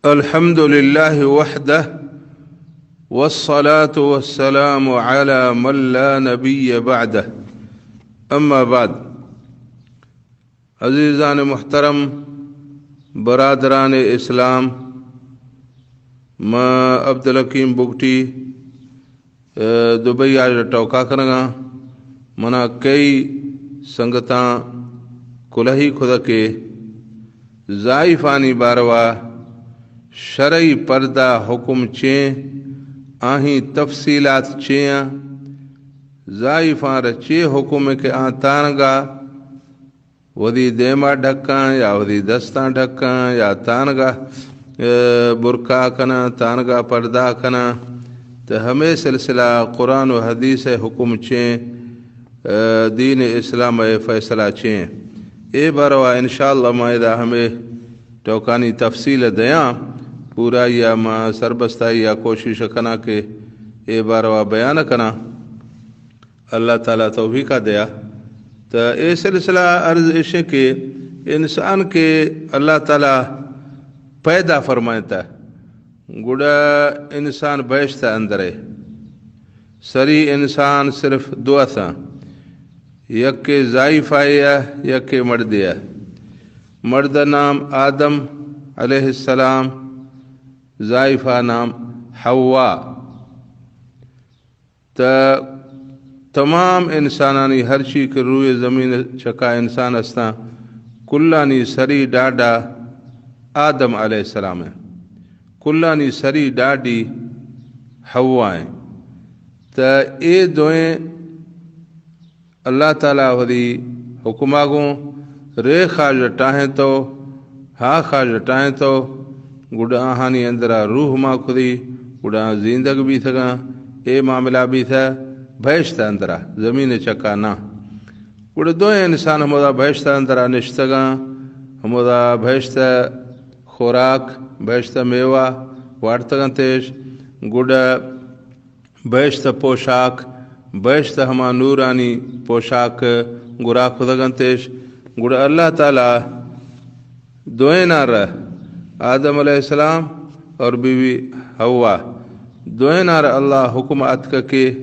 الحمد لله وحده، والصلاة والسلام على من لا نبي بعده. أما بعد، عزیزان محترم، برادران اسلام، ما عبدالحکیم بگٹی دبئی آ ٹوکا کنگاں۔ منا کئی سنگتاں کلہی کھدہ کہ زائیفانی باروا شرعی پردہ حکم چیں، آہی تفصیلات چیں، زائیفاں را چے حکم کہ آ تانگا وتی دیما ڈھکاں یا وتی دستاں ڈھکاں یا تانگا، اے، برقع کناں، تانگا پردہ کناں۔ تو ہمے سلسلہ قرآن و حدیث حکم چیں، اے، دین اسلام اے فیصلہ چیں۔ اے باروا انشاءاللہ ما ادا ہمے ٹوکانی تفصیل دیاں۔ پورائی ما سربستائی کوشش کناں کہ اے باروا بیان کناں۔ اللہ تعالیٰ توفیقہ دیا۔ تو اے سلسلہ عرض ایشیں کہ انسان کہ اللہ تعالیٰ پیدا فرمائتا، گڑا انسان بہشت اندرے۔ سری انسان صرف دو اتاں، یکے زائیفائے، یکے مردے۔ مرد نام آدم علیہ السلام، زائیفہ نام حوا۔ تا تمام انسانانی، ہرچی کہ روئے زمین چکا انسان استاں، کلانی سری ڈاڈا آدم علیہ السلام ایں، کلانی سری ڈاڈی حوا ایں۔ تا اے دوئیں اللہ تعالیٰ وتی حکما گوں ریخا ژ ٹاہیں تو، ہاخا ژ ٹاہیں تو، گڑا آہانی اندرا روح ما کھدی، گڑا آ زیندگ بیتگاں۔ اے معاملہ بیتہ بہشت اندرا، زمین چکا نہ۔ گڑا دوئیں انسان ہمودا بہشت اندرا نشتگاں، ہمودا بہشت خوراک، بہشت میوہ وارتگنتش۔ گڑا بہشت پوشاک، بہشت ہما نورانی پوشاک گرا کھدگنتش۔ گڑا اللہ تعالیٰ دوئیناں را، آدم علیہ السلام اور بی بی حوا، دوئیناں را اللہ حکم آتکہ کہ،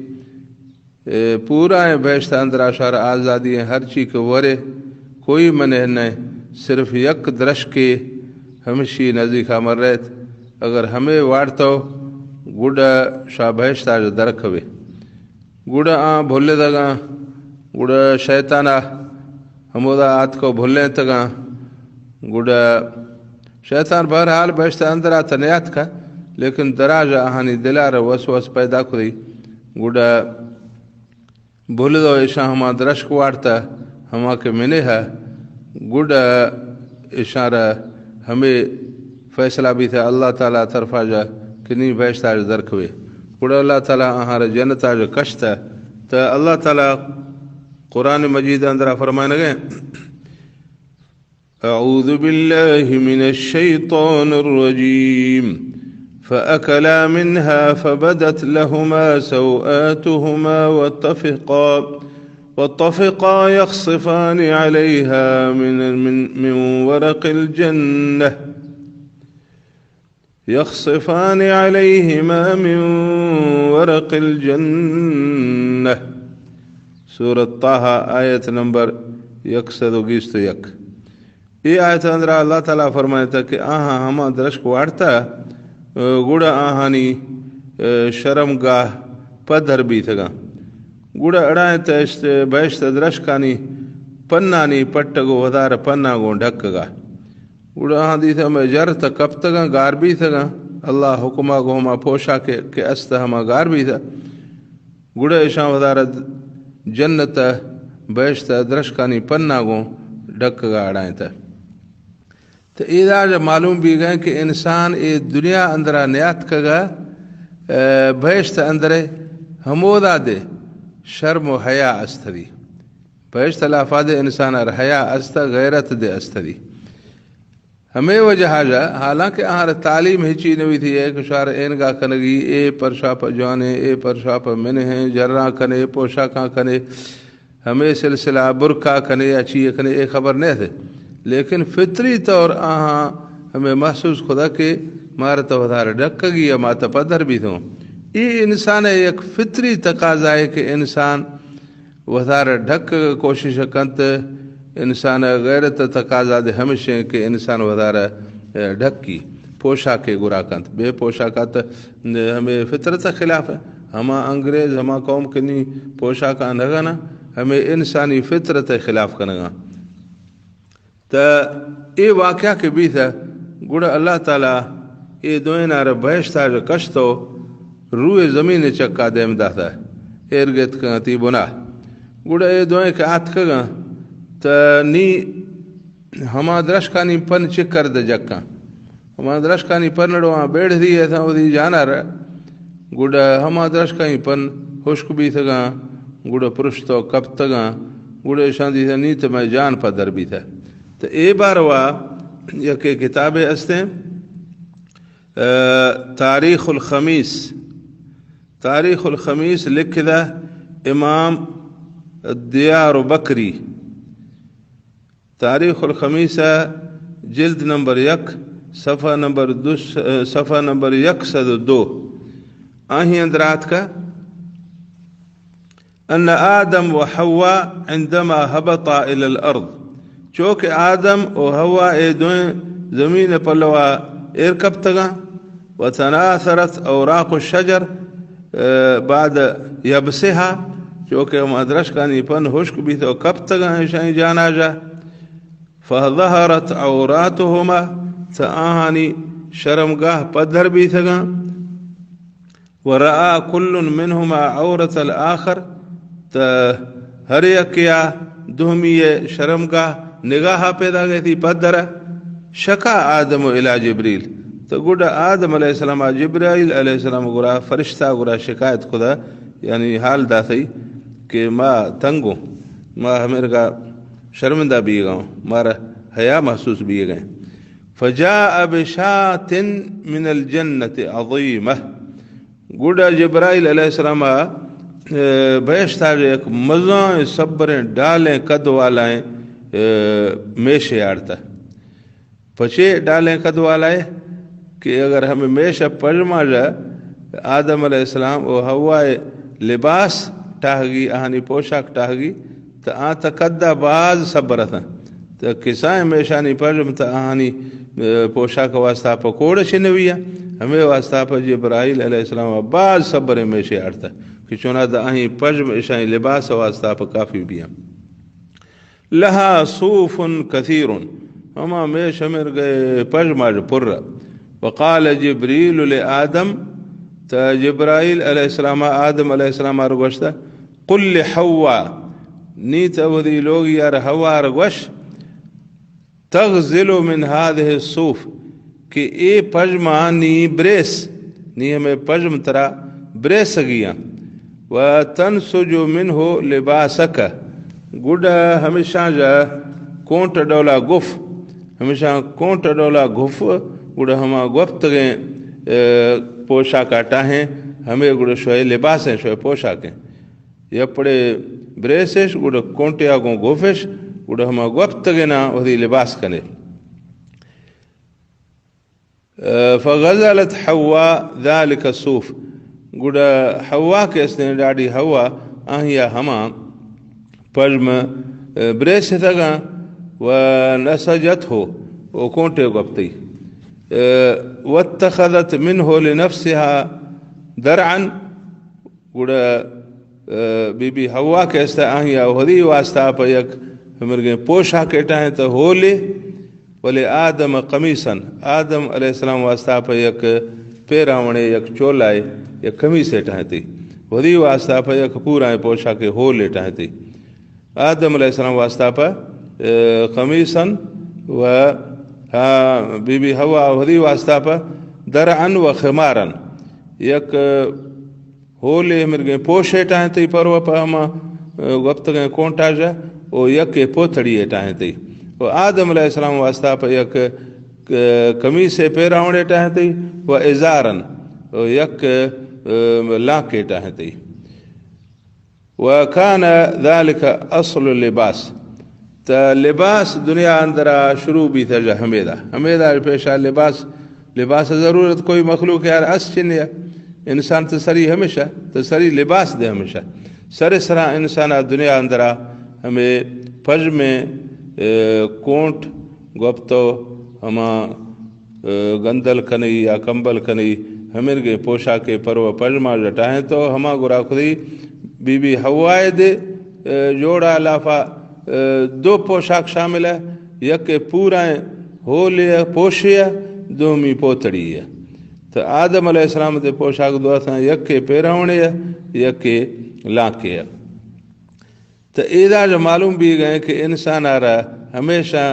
اے، پورائیں بہشت اندرا شار آزادی ایں، ہرچی کہ ورے، کوئی منع نہ، صرف یک درشکے ہمشی نزیکا مریت۔ اگر ہمے وارتو، گڈا شا بہشتا ژ درکوے۔ گڈا آ بھلدگاں، گڈا شیطانا ہمودا آتکو بھلینتگاں۔ گڈا شیطان بہرحال بہشت اندرا تہ نیاتکا، لیکن دراژ آہانی دلار وسوس پیدا کھدی۔ گڈا بھلدو ایشاں ہما درشک وارتہ، ہما کہ منہ، گڈا ایشاں را ہمے فیصلہ بیتہ اللہ تعالیٰ طرفا ژ کہ نی بہشتا ژ درکوے۔ گڈا اللہ تعالیٰ آہاں را جنتا ژ کشتہ۔ تہ اللہ تعالیٰ قرآن مجید اندرا فرمائنگے، أعوذ بالله من الشيطان الرجيم. فأكلا منها فبدت لهما سوآتهما وطفقا، وطفقا يخصفان عليها من، من، من ورق الجنة. يخصفان عليهما من ورق الجنة. سورة طه، آیت نمبر یک سد و بیست و یک۔ اے آیت اندرا اللہ تعالیٰ فرمائتا کہ آہاں ہما درشک وارتا، گڑا آہانی شرمگاہ پدر بیتگاں۔ گڑا اڑائیں تہ بہشت درشکانی پنانی پٹگ و ودار پنا گوں ڈھکگا۔ گڑا آہاں دیتہ ہمے جر تہ کپتگاں، گار بیتگاں۔ اللہ حکما گوں ہما پوشاک کہ، کہ است ہما گار بیتہ۔ گڑا ایشاں ودار جنت بہشت درشکانی پنا گوں ڈھکگا اڑائیں تہ۔ تہ ایدا ژ معلوم بیگئے کہ انسان اے دنیا اندرا نیاتکگا، اے، بہشت اندرے ہمودا دے شرم و حیا استری۔ بہشت لافا دے انسان ار حیا است، غیرت دے استری۔ ہمے وجہ ژ، حالانکہ آہر تعلیم ہچی نوی تھی، اے کشار اینگا کنگی، اے پرشاپ جوانے، اے پرشاپ منہیں، جراں کنے، پوشاکاں کنے، ہمے سلسلہ برقع کنے یا چی کنے، اے خبر نہ تھے۔ لیکن فطری طور آہاں ہمے محسوس کھدا کہ مارا تو وثارا ڈھکگی یا ما تو پدر بیتوں۔ اے انسان یک فطری تقاضا ہے کہ انسان وثارا ڈھک کوشش کنت، انسان غیرت تقاضا دے ہمیشیں کہ انسان وثارا، اے، ڈھکی پوشاکے گرا کنت۔ بے پوشاکا تو ہمیں فطرت خلاف ہے۔ ہما انگریز، ہما قوم کنی پوشاکا نہ گنا، ہمیں انسانی فطرت خلاف کنگا۔ تا اے واقعہ کہ بیثہ، گڑا اللہ تعالی اے دوئینارا بہشتا ژہ کشتو، روئے زمین چکا دیم داثہ، ایر گیتکگاں تی بنا۔ گڑا اے دوئیں کہ آتکگاں، تا نی ہما درشکانی پن چکر دہ جکاں۔ ہما درشکانی پن ڑواں بیڑ دی ایساں وثی جانارا۔ گڑا ہما درشکانی پن ہشک بیثگاں، گڑا پرشتو کپتگاں، گڑا اشاں دیثہ نی تو مئے جان پدر بیثہ۔ تو اے باروا یکے کتابے استیں، اے، تاریخ الخمیس۔ تاریخ الخمیس لکھدہ امام دیار بکری۔ تاریخ الخمیس ء جلد نمبر یک، صفحہ نمبر دو، صفحہ نمبر یک سد و دو۔ آہی اندر آتکہ، ان آدم و حواء عندما هبطا الى الارض، چو کہ آدم و حواء اے دوئیں زمین پلوا ایر کپتگاں، وتناثرت اوراق الشجر، اے، بعد یبسها، چو کہ ہما درشکانی پن ہشک بیثہ و کپتگاں اشانی جانا ژہ۔ فظهرت عوراتهما، تا آہانی شرمگاہ پدر بیثگاں۔ ورأى كل منهما عورة الآخر، تا ہر یکیا دومی شرمگاہ نگاہا پیدا گئیثی پدر۔ شكا آدم إلى جبريل، تا گڈا آدم علیہ السلام جبرائیل علیہ السلام گرا، فرشتہ گرا شکایت کتہ، یعنی حال داثئی کہ ما تنگوں، ما ہمرگا شرمندہ بیگاں، مارا حیا محسوس بیگیں۔ فجاء بشاة من الجنة عظيمة۔ گڈا جبرائیل علیہ السلام، اے، بہشتا ژہ یک مزائیں سبریں ڈالیں قد والائیں، اے، میشے آڑتہ۔ پچے ڈالیں قد والائے کہ اگر ہمیں میش پژما ژہ آدم علیہ السلام و حوائے لباس ٹاہگی، آہانی پوشاک ٹاہگی، تو آ تا قدا باز سبر اتاں۔ تو کسائیں میشانی پژم تو آہانی، اے، پوشاک واسطہ پہ کوڑ چنویا، ہمیں واسطہ پہ جبرائیل علیہ السلام باز سبریں میشے آڑتہ کہ چونا دا آہی پژم اشانی لباس واسطہ پہ کافی بیاں۔ لها صوف كثير، ہما میش ہمرگئے پژما ژہ پر۔ وقال جبريل لآدم، تا جبرائیل علیہ السلام آدم علیہ السلام آر گوشتہ، قل لحواء، نی تا وثی لوگی آر حوا آر گوش، تغزل من هذه الصوف، کہ اے پژما نی بریس، نی ہمیں پژم ترا بریسگیاں۔ وتنسج منه لباسك، گڈا ہمیشاں ژہ کونٹ ڈولا گف، ہمیشاں کونٹ ڈولا گف، گڈا ہما گپتگیں، اے، پوشاکا ٹاہیں، ہمیں گڈا شوئے لباسیں، شوئے پوشاکیں۔ یپڑے بریسش، گڈا کونٹیا گوں گوفش، گڈا ہما گپتگنا وثی لباس کنے۔ فغزلت حواء ذلك الصوف، گڈا حوا کہ استیں ڈاڈی حوا، آہیا ہما پژم، اے، بریستگاں، ونسجته، و کونٹے گپتی۔ اے، واتخذت منه لنفسها درعا، گڑا، اے، بی بی حوا کہ استہ آہیا وثی واسطہ پہ یک ہمرگیں پوشاکے ٹاہیں تو ہولے، ولآدم قميصا، آدم علیہ السلام واسطہ پہ یک پیراونے، یک چولائے، یک قمیصے ٹاہیں تی۔ وثی واسطہ پہ یک پورائیں پوشاکے ہولے ٹاہیں تی۔ آدم علیہ السلام واسطہ پہ، اے، قميصا و، ہاں، بی بی حوا وثی واسطہ پہ درعا و خمارا، یک ہولے مرگیں پوشے ٹاہیں تئی پروا پہ ہما، اے، گپتگیں کونٹا ژہ، او یکے پوتڑی ٹاہیں تئی۔ او آدم علیہ السلام واسطہ پہ یک، اے، قمیصے پیراونے ٹاہیں تئی، و ازارا، او یک، اے، لانکے ٹاہیں تئی۔ وكان ذلك أصل اللباس۔ تا لباس دنیا اندرا شروع بیتہ ژہ ہمیدا۔ ہمیدا پیشا لباس لباس ضرورت کوئی مخلوق یار اس چنے۔ انسان تو سری ہمیشہ، تو سری لباس دے ہمیشہ۔ سر سرا انسان دنیا اندرا ہمیں پژمیں، اے، کونٹ گپتو ہما، اے، گندل کنئی یا کمبل کنئی، ہمرگیں پوشاکے پرو پژما جٹائیں تو ہما گرا خدی بی بی حوائے دے، اے، جوڑا لافا، اے، دو پوشاک شامل ہے، یکے پورائیں ہولے پوشے، دومی پوتڑی ہے۔ تو آدم علیہ السلام دے پوشاک دو اساں، یکے پیراونے ہے، یکے لانکے ہے۔ تو ایدا جو معلوم بی گئے کہ انسان آرا ہمیشہ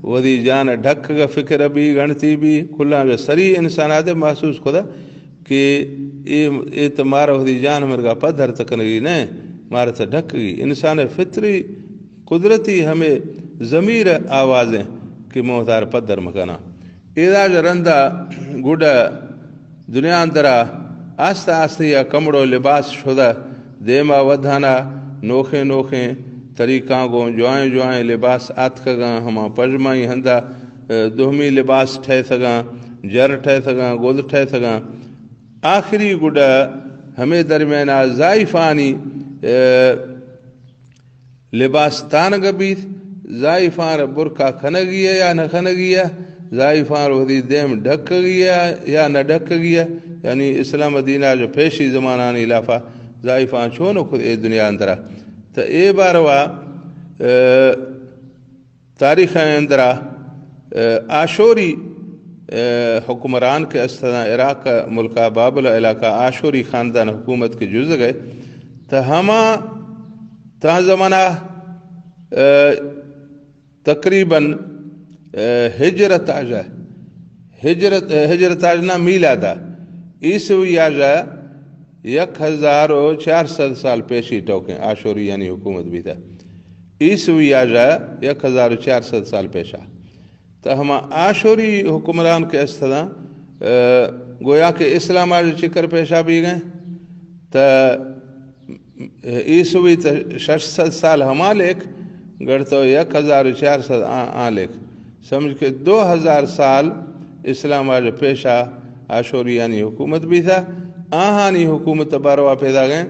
وزی جان ڈھک کا فکر بی، گنتی بی، کلاں جو سری انسان آتے محسوس خدا کہ اے، اے تو مارا وزی جان مرگا پدھر تکنگی نہ، مارا تو ڈھک گی۔ انسان فطری قدرتی ہمیں ضمیر آوازیں کہ موتار پدھر مکنا۔ ایدا جو رندا گڈا دنیا اندرا آستہ آستہ یا کمڑو لباس شدہ دیما ودھانا نوخیں نوخیں طریقاں گوں جوائیں جوائیں لباس آتکگاں، ہما پژمائی ہندا، اے، دومی لباس ٹھیسگاں، جر ٹھیسگاں، گد ٹھیسگاں۔ آخری گڈا ہمیں درمیانا زائفانی، اے، لباس تانگ بیت، زائفان را برقع کنگی ہے یا نہ کنگی ہے، زائفان را وتی دیم ڈھکگی ہے یا نہ ڈھکگی ہے، یعنی اسلام دین آ جو پیشی زمانانی لافا زائفان چون خود اے دنیا اندرا۔ تو اے باروا، اے، تاریخ اندرا، اے، آشوری، اے، حکمران کے استدان عراق ملکہ بابل علاقہ آشوری خاندان حکومت کے جزگ ہے۔ تو ہما تا زمانہ، اے، تقریباً، اے، ہجرت آجا، ہجرت، اے، ہجرت آجنا میلادا، عیسوی آجا یک ہزار و چار سد سال پیشی ٹوکیں آشوریانی حکومت بیتا۔ عیسوی آجا یک ہزار و چار سد سال پیشا۔ تو ہما آشوری حکمران کے استداں، اے، گویا کہ اسلام آج چکر پیشا بی گئے۔ تو عیسوی تو شش سد سال ہما لیک، گڑ تو یک ہزار و چار سد آ، آ لیک۔ سمجھ کہ دو ہزار سال اسلام آج پیشا آشوریانی حکومت بیتا۔ آہانی حکومت باروا پیدا گئے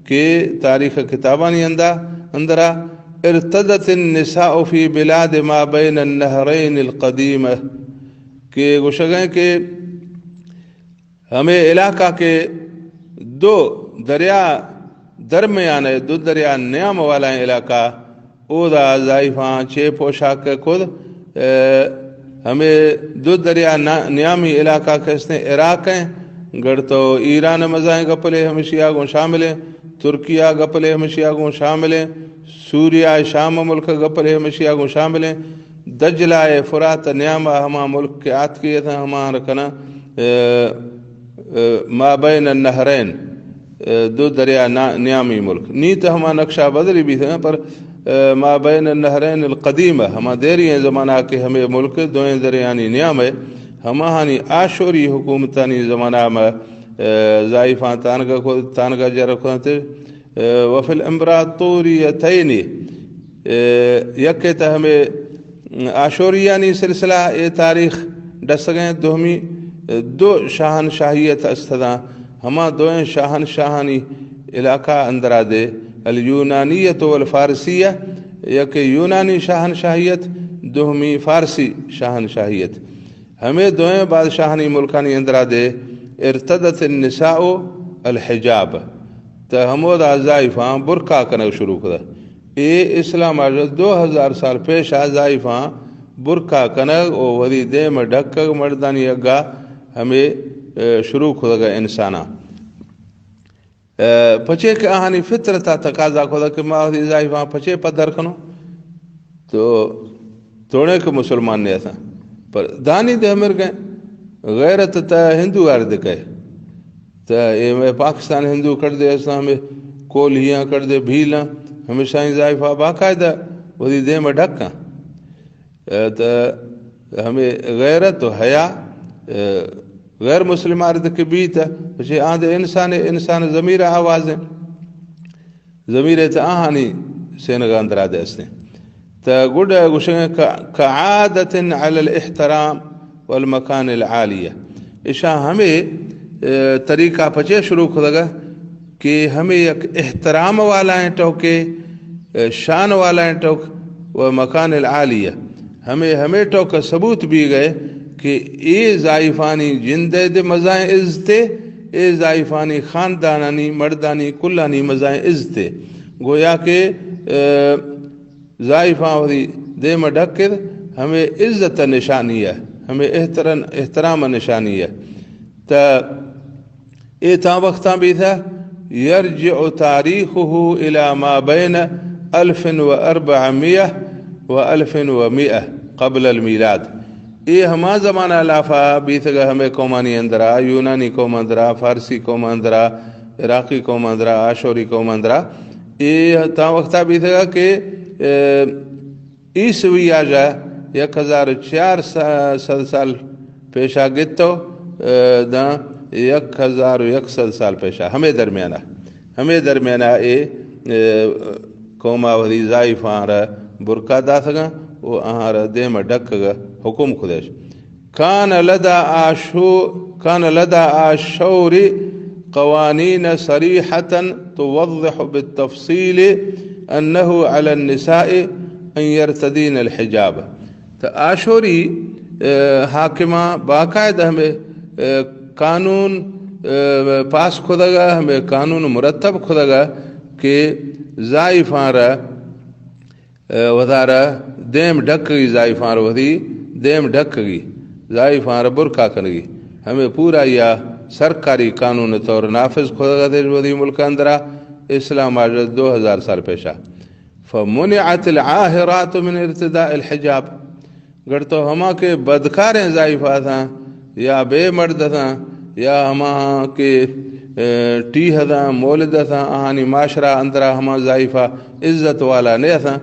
کہ تاریخ کتابانی اندا، اندرا ارتدت النساء في بلاد ما بين النهرين القديمة، کہ گوشگیں کہ ہمیں علاقہ کے دو دریا درمیان ہے، دو دریا نیام والا علاقہ، اودا زائفاں چے پوشاک کد، اے، ہمیں دو دریا نا-، نیامی علاقہ کستیں عراق ہیں، گڑ تو ایران مزائیں گپلے ہمشیا گوں شامل ہیں، ترکیہ گپلے ہمشیا گوں شامل ہیں، سوریا شام ملک گپلے ہمشیا گوں شامل ہیں۔ دجلہ فرات نیام ہما ملک کے آتکی اتھاں ہما رکنا، اے، اے، ما بین النہرین، اے، دو دریا نا-، نیامی ملک۔ نی تو ہما نقشہ بدلی بیتگاں، پر، اے، ما بین النہرین القدیمہ، ہما دیری ہیں زمانہ کے ہمیں ملک دوئیں دریانی نیام ہے، ہماہانی آشوری حکومتانی زمانہ میں، اے، زائفاں تانگہ کو، تانگہ جر کنتے، اے، وفی الامبراطوریتین، اے، یکے تہ ہمیں آشوریانی سلسلہ اے تاریخ ڈسگیں، دومی، اے، دو شاہنشاہیت استداں، ہما دوئیں شاہنشاہانی علاقہ اندرا دے، الیونانیت والفارسیہ، یکے یونانی شاہنشاہیت، دومی فارسی شاہنشاہیت۔ ہمیں دوئیں بادشاہانی ملکانی اندرا دے ارتدت النساء الحجاب، تہ ہمودا زائفاں برقع کنگ شروع کدا۔ اے اسلام آج دو ہزار سال پیشا زائفاں برقع کنگ و وتی دیم ڈھکگ مردانی اگا ہمیں، اے، شروع کدگا انساناں۔ اے، پچے کہ آہانی فطرت ء تقاضا کتا کہ ما وتی زائفاں پچے پدر کنوں، تو توڑے کہ مسلمان نے اتاں، پر دانی دے ہمر گئے، غیرت تا ہندو آر دے کئے۔ تا اے میں پاکستان ہندو کر دے، اساں ہمیں کولہیاں کر دے، بھیلاں، ہمیشہ ہی زائفہ باقاعدہ وتی دے میں ڈھکاں۔ اے، تا ہمیں غیرت و حیا، اے، غیر مسلم آرد کہ بیت، پچے آند انسان، انسان ضمیر آوازیں، ضمیر تا آہانی سینگا اندرا دے استیں۔ تا گڈ گوشگیں کہ، كعادة على الاحترام والمكان العالية۔ اشاں ہمے، اے، طریقہ پچے شروع کھدگا کہ ہمے یک احترام والائیں ٹوکے، اے، شان والائیں ٹوک و مکان العالیہ۔ ہمے، ہمے ٹوک ثبوت بی گئے کہ اے زائفانی جندے دے مزائیں عزتے، اے زائفانی خاندانانی، مردانی، کلانی مزائیں عزتے۔ گویا کہ، اے، زائفاں وتی دیم ڈکت، ہمے عزت نشانی ہے، ہمے احترن-، احترام نشانی ہے۔ تا اے تاں وقتاں بیتا، یرجع تاریخہ الی ما بین الف و اربعمائہ و الف و مائہ قبل المیلاد۔ اے ہما زمانہ لافا بیتگا ہمے قومانی اندرا، یونانی قوم اندرا، فارسی قوم اندرا، عراقی قوم اندرا، آشوری قوم اندرا۔ اے تاں وقتا بیتگا کہ، اے، عیسوی آجا یک ہزار چار سد سال پیشا گتو، اے، داں یک ہزار و یک سد سال پیشا، ہمے درمیانا، ہمے درمیانا اے، اے، قوما وتی زائفاں را برکا داتگاں و آہاں را دیم ڈکگا حکم کھدش۔ کان لدى آشو-، کان لدى آشور قوانين صريحة توضح بالتفصيل أنه على النساء أن يرتدين الحجاب۔ تو آشوری، اے، حاکماں باقاعدہ ہمے، اے، قانون، اے، پاس کھدگا، ہمے قانون مرتب کھدگا کہ زائفاں را اے، وتارا دیم ڈکگی، زائفاں را وتی دیم ڈکگی، زائفاں را برقع کنگی۔ ہمے پورا یا سرکاری قانون طور نافذ کھدگا دے وتی ملک اندرا اسلام آج دو ہزار سال پیشا۔ فمنعت العاهرات من ارتداء الحجاب۔ گڑ تو ہما کہ بدکاریں زائفاتاں یا بے مرد اتاں یا ہما کہ، اے، ٹیہداں، مولد اتاں، آہانی معاشرہ اندرا ہما زائفہ عزت والا نہ اتاں،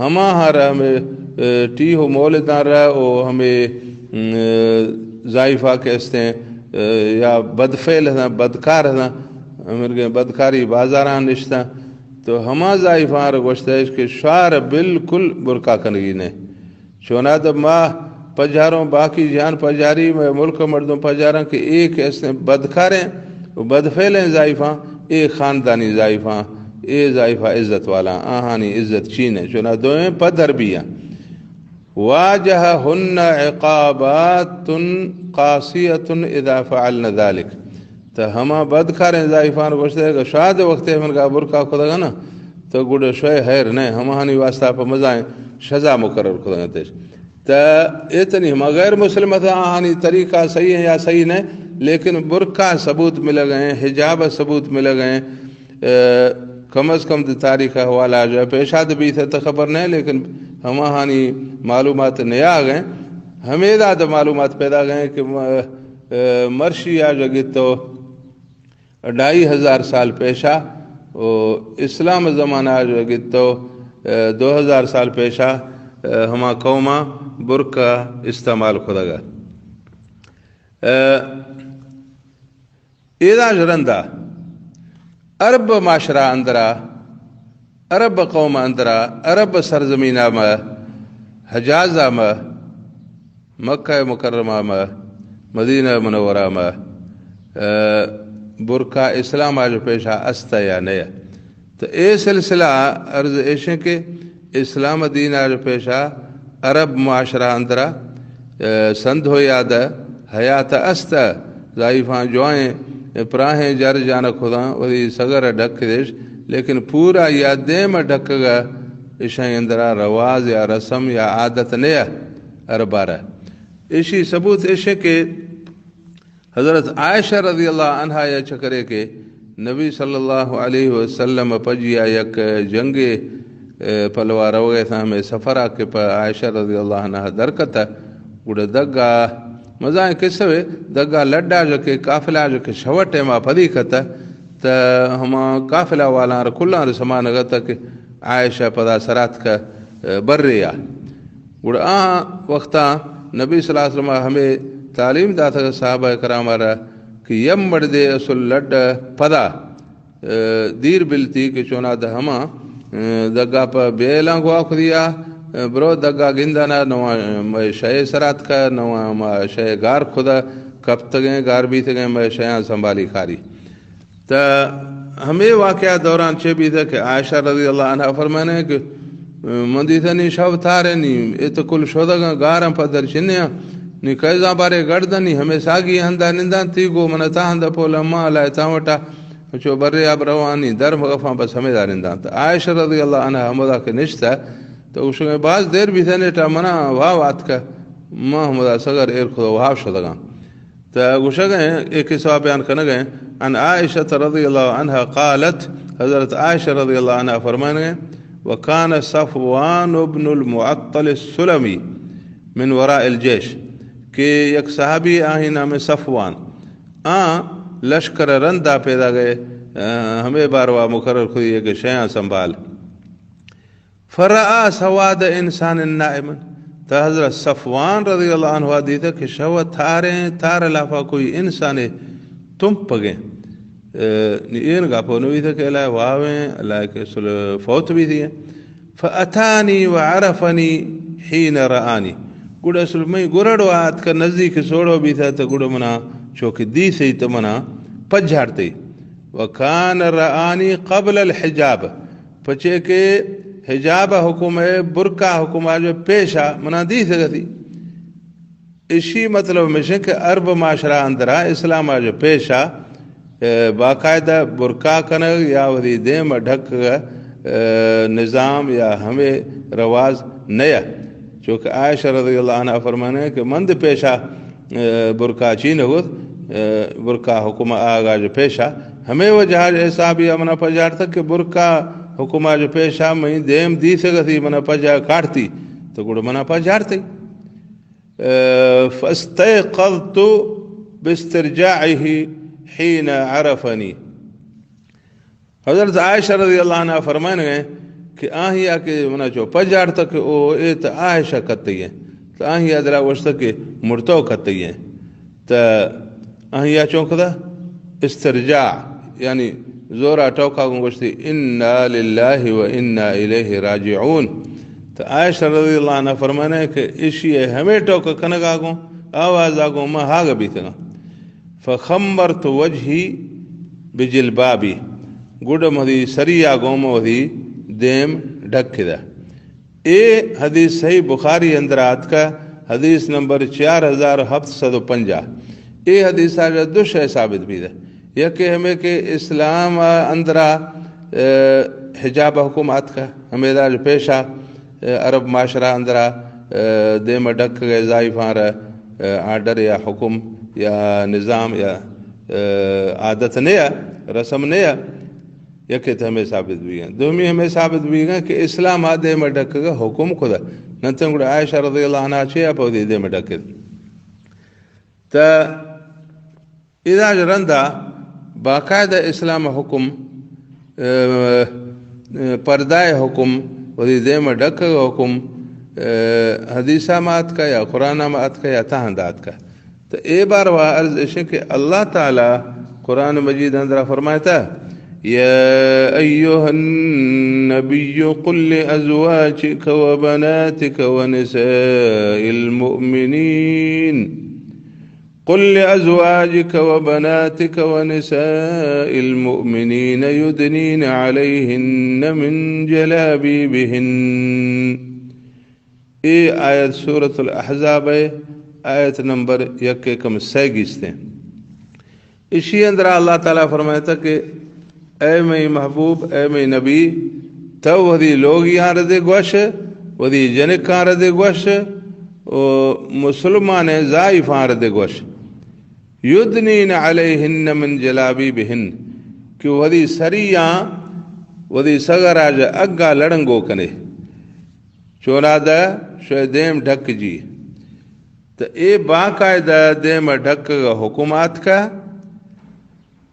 ہما ہر ہمے، اے، ٹیہ و مولداں را و ہمے، ام، زائفہ کہ استیں، اے، یا بدفعل اتاں، بدکار اتاں، مرگیں بدکاری بازاراں نشتاں، تو ہما زائفاں را گوشتش کہ شوار بالکل برقع کنگی نہ۔ چوناھا ما پجاروں، باقی جہان پجاری، مئے ملک ءِ مردم پجاراں کہ اے کہ استیں بدکاریں و بدفعلیں زائفاں، اے خاندانی زائفاں، اے زائفہ عزت والاں، آہانی عزت چین ایں، چوناھا دوئیں پدر بیاں۔ واجههن عقابات قاسية إذا فعلن ذلك۔ تو ہما بدکاریں زائفاں گوشتہ کہ شاد وقتے ہمنگا برقع کھدگا نا، تو گڑا شوئے حیر نہ، ہماہانی واسطہ پہ مزائیں سزا مقرر کھدگا تش۔ تو اے تنی ہما غیر مسلم اتاں، آہانی طریقہ صحیح ایں یا صحیح نہ، لیکن برقع ثبوت ملگا ایں، حجاب ثبوت ملگا ایں، اے، کم از کم دے تاریخ حوالہ جو پیشا دے بیت تو خبر نہ، لیکن ہماہانی معلومات نیا گئے، ہمیدا دے معلومات پیدا گئے کہ م-، اے، مرشی آ جو گتو ڈھائی ہزار سال پیشا، و اسلام زمانہ آ جو گتو، اے، دو ہزار سال پیشا، اے، ہما قوما برقع استعمال کھدگا۔ اے، ایدا ژرندا عرب معاشرہ اندرا، عرب قوم اندرا، عرب سرزمین ما، حجاز ما، مکہ مکرمہ ما، مدینہ منورہ ما، اے، برقع اسلام آج پیشا است یا نیا؟ تو اے سلسلہ عرض ایشیں کہ اسلام دین آج پیشا عرب معاشرہ اندرا، اے، سندھ و یاد حیات است، زائفاں جوائیں پراہیں جر جانک خداں وتی سگر ڈک دیش، لیکن پورا یا دیم ڈکگا اشاں اندرا رواج یا رسم یا عادت نیا عربارہ۔ ایشی ثبوت ایشیں کہ حضرت عائشہ رضی اللہ عنہا یا چکرے کہ نبی صلی اللہ علیہ وسلم پجیا یک جنگے، اے، پلوا روگے تھا ہمیں سفرا کہ پہ عائشہ رضی اللہ عنہا درکتا، گڑا دگا مزائیں قصہ وے، دگا لڈا جو کہ قافلہ جو کہ شوٹے ما پدی کتا، تا ہما قافلہ والاں را کلاں را سمانگا تا کہ عائشہ پدا سرات کا، اے، بریا۔ گڑا آ وقتا نبی صلی اللہ علیہ وسلم ہمیں تعلیم داتگ صحابہ کرام را کہ یم مردے اصل لڈ پدا، اے، دیر بلتی کہ چونا دہ ہما، اے، دگا پہ بیلاں گوا خودیا، اے، برو دگا گندانا نواں مئے شے سرات کا، نواں ما شے گار خدا، کپتگیں، گار بیتگیں، مئے شیاں سنبھالی کاری۔ تا ہمے واقعہ دوران چے بیتہ کہ عائشہ رضی اللہ عنہا فرمانے کہ من دیتہ نی شب تارے نی، اے تو کل شدگاں، گاراں پدر چنیاں، نی کئے زاں بارے گڑدنی، ہمے ساگی ہندا ننداں، تی گو من تا ہندا پول اما لائے تا وٹا، چو برے اب روانی در مغفاں، بس ہمے دا ننداں۔ تا عائشہ رضی اللہ عنہا ہمدا کہ نشتہ، تو گوشگیں باز دیر بیتہ نیٹا، منا واو آتکہ، ما ہمدا سگر ایر کھدو واو شدگاں۔ تا گوشگ ء اے قصہ بیان کنگ ء، عن عائشة رضی اللہ عنہا قالت، حضرت عائشہ رضی اللہ عنہا فرمائنگ ء، وکان صفوان ابن المعطل السلمی من وراء الجیش، کہ یک صحابی آہی نام صفوان، آ لشکر رندا پیدا گئے، آ، ہمے باروا مقرر کھدی کہ شیاں سنبھال۔ فرآ سواد انسان نائم، تا حضرت صفوان رضی اللہ عنہ دیتہ کہ شو تاریں، تار لافا کوئی انسانے تمپگیں۔ اے، نی این گپو نویتہ کہ الہ واویں، الہ کہ سل فوت بیتگیں۔ فاتانی وعرفنی حین رآنی۔ گڑا سل مئی گرڑو آتکہ، نزدیک سوڑو بیتہ، تو گڑا منا چوکہ دیسئی تو منا پجھارتئی۔ وکان رآنی قبل الحجاب، پچے کہ حجاب ء حکم ء، برقع حکم ء جو پیشا منا دیتگ اتی۔ اشی مطلب مشن کہ عرب معاشرہ اندرا اسلام ء جو پیشا، اے، باقاعدہ برقع کنگ یا وتی دیم ء ڈھکگ ء، اے، نظام یا ہمے رواز نیا۔ چونکہ عائشہ رضی اللہ عنہا فرمانے کہ من دے پیشا، اے، برقع چی نہ گوت، اے، برقع حکم آغا جو پیشا، ہمے وجہ ء حسابی ء منا پجارتگ کہ برقع حکم ء جو پیشا مئی دیم دیسگ اتی، منا پجا کاٹتی، تو گڑا منا پجارتی۔ اے، فاستيقظت باسترجاعه حين عرفني۔ حضرت عائشہ رضی اللہ عنہا فرمائنگ ء کہ آہیا کہ منا چو پجارتہ کہ او اے تو عائشہ کتئی ہیں، تو آہیا دلا گوشتہ کہ مرتو کتئی ہیں۔ تو آہیا چون کتہ؟ استرجاع، یعنی زورا ٹوکا گوں گوشتی، انا للہ و انا الیہ راجعون۔ تو عائشہ رضی اللہ عنہا فرمانے کہ اشی ء ہمے ٹوکا کنگا گوں، آوازا گوں ما ہاگہ بیتگاں۔ فخمرت وجهي بجلبابي، گڈ مدی سریا گوم وتی دیم ڈکدہ۔ اے حدیث صحیح بخاری اندر آتکہ، حدیث نمبر چار ہزار ہفت سد و پنجاہ۔ اے حدیث آجا دو شے ثابت بیدہ۔ یکے ہمے کہ اسلام اندرا، اے، حجاب حکم آتکہ، ہمے داج پیشا، اے، عرب معاشرہ اندرا، اے، دیم ڈکگئے زائفان را، اے، آرڈر یا حکم یا نظام یا، اے، عادت نیا، رسم نیا۔ یکے تو ہمے ثابت بیگا۔ دومی ہمے ثابت بیگا کہ اسلام آ دیم ڈکگا حکم کدا۔ ننتن گڑا عائشہ رضی اللہ عنہا چے آپ دیم ڈکد۔ تا ادا رندا باقاعدہ اسلام حکم، اے، اے، پردہ حکم، وتی دیم ڈکگ حکم، اے، حدیثا ما آتکا یا قرآنا ما آتکا یا تہند آتکا۔ تو اے باروا عرض اشیں کہ اللہ تعالی قرآن مجید اندرا فرمائتا، يا أيها النبي قل لأزواجك وبناتك ونساء المؤمنين قل لأزواجك وبناتك ونساء المؤمنين يدنين عليهن من جلابيبهن۔ اے آیت سورۃ الاحزاب ہے، آیت نمبر یک کم سہ گیشتے۔ اشی اندرا اللہ تعالی فرمائتا کہ اے مئی محبوب، اے مئی نبی، تو وتی لوگیاں ردے گوش، وتی جنکاں ردے گوش، و مسلمان زائفاں ردے گوش۔ يدنين عليهن من جلابيبهن، کہ وتی سریاں، وتی سگراج اگا لڑنگو کنے۔ چونا دہ شوئے دیم ڈھک جی۔ تو اے باقاعدہ دیم ڈھک حکم آتکا۔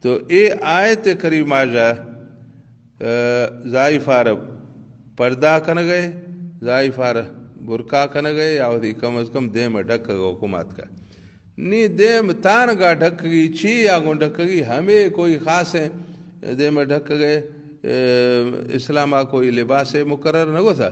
تو اے آیت کریمہ جا، اے، زائفار پردہ کنگئے، زائفار برقع کنگئے، یا وتی کم از کم دیم ڈھک حکم آتکا۔ نی دیم تانگا ڈھکگی، چی آگوں ڈھکگی، ہمے کوئی خاصیں دیم ڈھکگئے، اے، اسلاما کوئی لباس مقرر نہ گوتا۔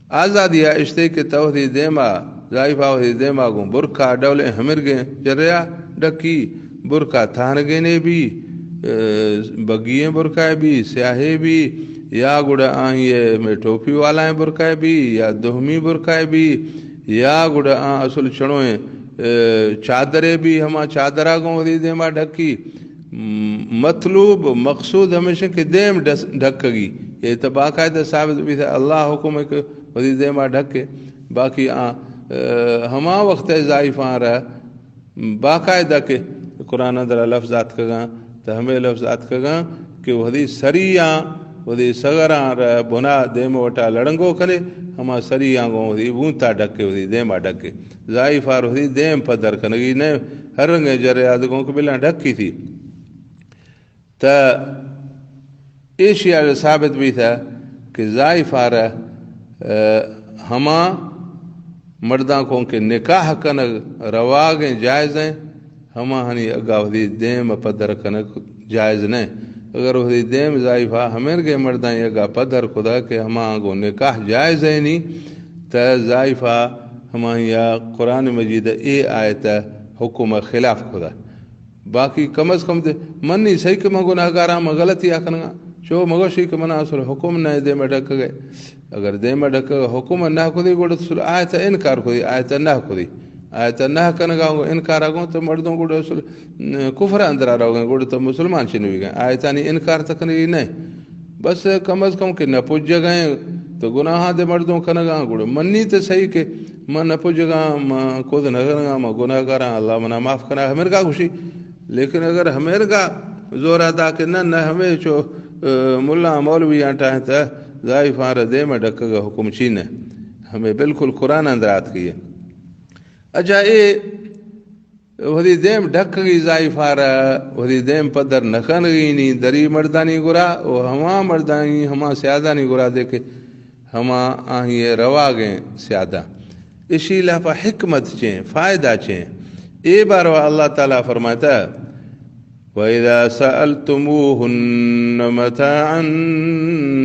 آزادیا اشتے کہ تو وتی دیما، زائفا وتی دیما گوں برقع ڈولیں ہمرگیں چریا، ڈکی، برقع تھانگینے بی، اے، بگییں برقعے بی، سیاہے بی، یا گڑا آہی ء مئے ٹوپی والائیں برقعے بی، یا دومی برقعے بی، یا گڑا آ اصل چڑویں، اے، چادرے بی، ہما چادرا گوں وتی دیما ڈکی۔ م-، مطلوب، مقصود ہمیش کہ دیم ڈس-، ڈکگی۔ اے تو باقاعدہ ثابت بیثہ، اللہ حکم ہے کہ وتی دیما ڈکے۔ باقی آ، اے، ہما وقت زائفاں را باقاعدہ کہ قرآن اندرا لفظ آتکگاں، تو ہمے لفظ آتکگاں کہ وثی سریاں، وثی سغراں را بنا دیم وٹا لڑنگو کنے، ہما سریاں گوں وثی بونتا ڈکے، وثی دیما ڈکے۔ زائفار وثی دیم پدر کنگی نہ، ہر رنگیں جرے آدگوں کہ بلاں ڈکی تھی۔ تا ایشی ء ثابت بیثہ کہ زائفار، اے، ہما مرداں کوں کہ نکاح کنگ رواگیں، جائزیں، ہماہانی اگا وثی دیم پدر کنگ جائز نہ۔ اگر وثی دیم زائفا ہمیرگیں مرداں اگا پدر کدا کہ ہما گوں نکاح جائزینی، تا زائفا ہماہیا قرآن مجید اے آیت حکم خلاف کدا۔ باقی کم از کم دے منی صحیح کہ من گناہگاراں، من غلطی آ کنگا۔ چو مگوشی کہ منا اصل حکم نہ دیما ڈکگے۔ اگر دیما ڈکگ حکم نہ کدی، گڑا اصل آیت انکار کدی، آیت نہ کدی۔ آیت نہ کنگا گوں انکار گوں تو مردم گڑا اصل کفر اندرا روگے، گڑا تو مسلمان چنوی گئے۔ آیتانی انکار تکنگی نہ۔ بس کم از کم کہ نہ پجگیں تو گناہاں دے مردم کنگا، گڑا منی تو صحیح کہ من نہ پجگاں، من کد نہ کنگاں، من گناہگاراں، اللہ منا معاف کنا، ہمیرگا گوشی۔ لیکن اگر ہمیرگا زورا دا کہ نہ، نہ ہمے چو، اے، ملا مولویاں ٹاہیں تا زائفاں را دیما ڈکگا حکم چی نہ۔ ہمے بالکل قرآن اندر آتکی ہے۔ اچھا، اے وثی دیم ڈکگی زائفار، وثی دیم پدر نکنگی نی دری مردانی گرا و ہما مردانی، ہما سیادانی گرا دے کہ ہما آہی رواگیں سیادہ۔ اشی لافا حکمت چیں، فائدہ چیں؟ اے باروا اللہ تعالی فرماتا، وَإِذَا سَأَلْتُمُوهُنَّ مَتَاعًا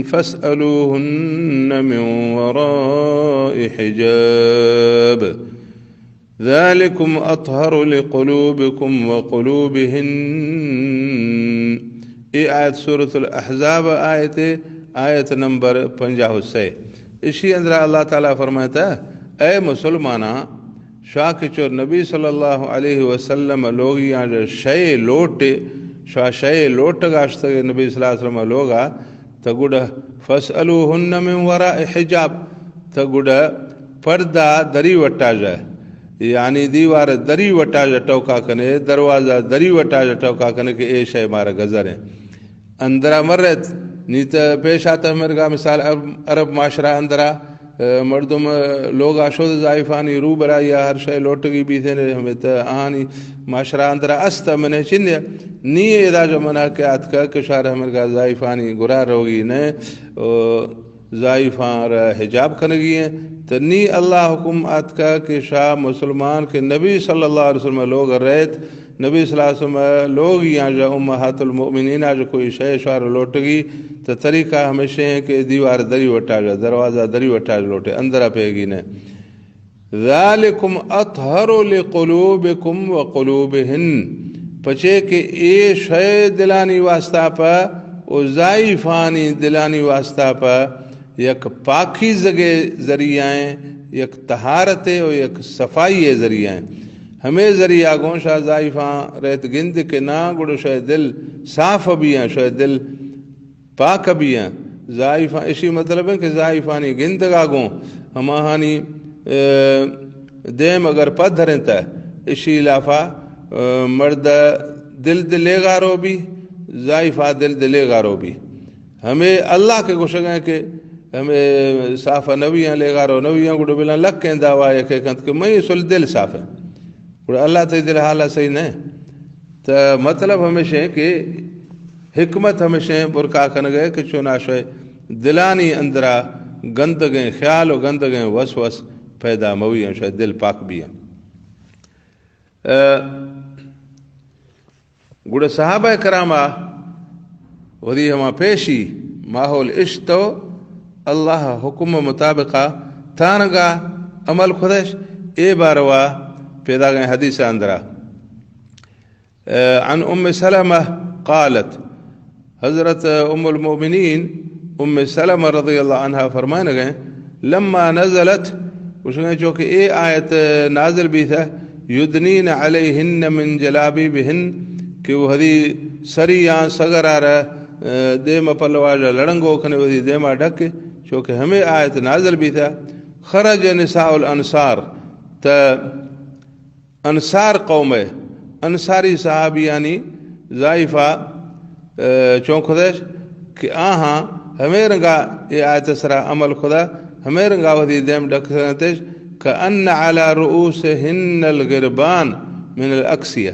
فَاسْأَلُوهُنَّ مِنْ وَرَاءِ حِجَابٍ ذَلِكُمْ أَطْهَرُ لِقُلُوبِكُمْ وَقُلُوبِهِنَّ۔ اے آیت سورۃ الاحزاب آیت، آیت نمبر پنجاہ و سے۔ اشی اندرا اللہ تعالی فرماتا، اے مسلماناں، شوا کہ چو نبی صلی اللہ علیہ وسلم لوگیاں جو شے لوٹے، شوا شے لوٹگا شتگے نبی صلی اللہ علیہ وسلم لوگا، تو گڑا فَاسْأَلُوهُنَّ مِنْ وَرَاءِ حِجَابٍ، تو گڑا پردہ دری وٹا جا، یعنی دیوار دری وٹا جا ٹوکا کنے، دروازہ دری وٹا جا ٹوکا کنے کہ اے شے مارا گزریں۔ اندرا مرت، نی تو پیش آتا ہمیرگا مثال عرب، عرب معاشرہ اندرا، اے، مردم، اے، لوگا شد زائفانی روبرا یا ہر شے لوٹگی بیثینے، ہمے تو آہانی معاشرہ اندرا است، منے چنیا۔ نی ادا جو منا کہ آتکا کہ شار ہمیرگا زائفانی گرا روگی نہ، او، زائفاں را حجاب کنگی ہیں۔ تو نی اللہ حکم آتکا کہ شاہ مسلمان کہ نبی صلی اللہ علیہ وسلم لوگ رہت، نبی صلی اللہ علیہ وسلم لوگیاں جا امہات المؤمنین آ جا کوئی شے شوار لوٹگی، تو طریقہ ہمیشہ ہیں کہ دیوار دری وٹا جا، دروازہ دری وٹا جا لوٹے، اندرا پیگی نہ۔ ذالکم اطہر لقلوبکم وقلوبہن، پچے کہ اے شے دلانی واسطہ پہ و زائفانی دلانی واسطہ پہ یک پاکیزگے ذریعہ ہیں، یک طہارت و یک صفائی ذریعہ ہیں۔ ہمے ذریعہ گوں شاہ زائفاں ریت گند کہ نا گڑو شے دل صاف بیاں، شے دل پاک بیاں۔ زائفاں، اشی مطلب ہے کہ زائفانی گندگا گوں ہماہانی، اے، دیم اگر پدھریں تہ اشی لافا، اے، مرد دل دلے گارو بی، زائفا دل دلے گارو بی۔ ہمے اللہ کے گوشگا کہ ہمے صاف نویاں لے گارو نویاں گڑو بلا لکیں دعوی یکے کنت کہ میں سل دل صاف ہے۔ گڑا اللہ تئی دل حالا صحیح نہ۔ تو مطلب ہمیش ہے کہ حکمت ہمیش ہے برکا کنگے کہ چونا شے دلانی اندرا گندگیں خیال و گندگیں وسوس پیدا موی ہیں، شے دل پاک بی ہیں۔ اے، گڑا صحابہ کراما وثی ہما پیشی ماحول اشتو اللہ حکم مطابقہ تانگا عمل خودش اے باروا پیداگیں حدیث اندرا۔ عن ام سلمہ قالت، حضرت ام المؤمنین ام سلمہ رضی اللہ عنہا فرمائنگ ءَ، لما نزلت، گوشگ ءَ چو کہ اے آیت نازل بیتہ، یدنین علیہن من جلابیبہن، کہ وہدی سریاں سگرارا، اے، دیم پلواجا لڑنگو کنے، وہدی دیما ڈکے، چو کہ ہمے آیت نازل بیتہ، خرج نساء الانصار، تہ انصار قوم ءِ، انصاری صحابیانی زائفہ، اے، چون کھدش کہ آہاں ہمے رنگا اے آیت سرا عمل کھدا، ہمے رنگا وہدی دیم ڈکتش، کأن علی رؤوسہن الغربان من الاکسیہ۔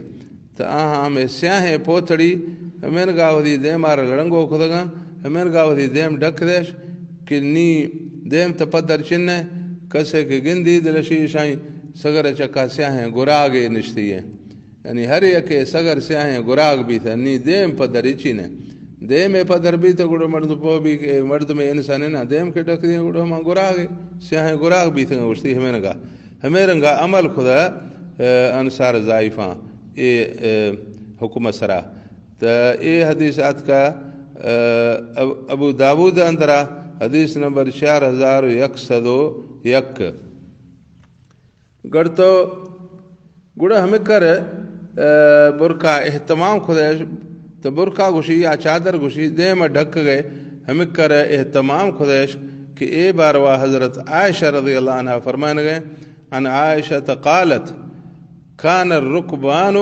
تہ آہاں ہمے سیاہیں پوتڑی ہمے رنگا وہدی دیمار لڑنگو کھدگاں، ہمے رنگا وہدی دیم ڈکتش کہ نی دیم تہ پدر چنہ، کسے کہ گندی دلشی شاہیں سگر چکا سیاہیں گراگے نشتی ایں۔ یعنی ہر یکے سگر سیاہیں گراگ بیتہ، نی دیم پدر اچی نہ۔ دیم پدر بیتہ گڑا مردم پوہ بی کہ مردم انسان نہ، دیم کہ ڈک دیں گڑا ہما گراگے، سیاہیں گراگ بیتہ گوشتی ہمے رنگا۔ ہمے رنگا عمل کھدا، اے، انصار زائفاں اے، اے، حکم سرا۔ تہ اے حدیث آتکا، اے، اب-، ابو داود اندرا حدیث نمبر چار ہزار و یک سد و یک۔ گڑ تو گڑا ہمکر، اے، برقع اہتمام کھدش، تہ برقع گوشی یا چادر گوشی، دیم ڈکگے، ہمکر اہتمام کھدش کہ اے باروا حضرت عائشہ رضی اللہ عنہا فرمائنگے، عن عائشہ قالت، كان الركبان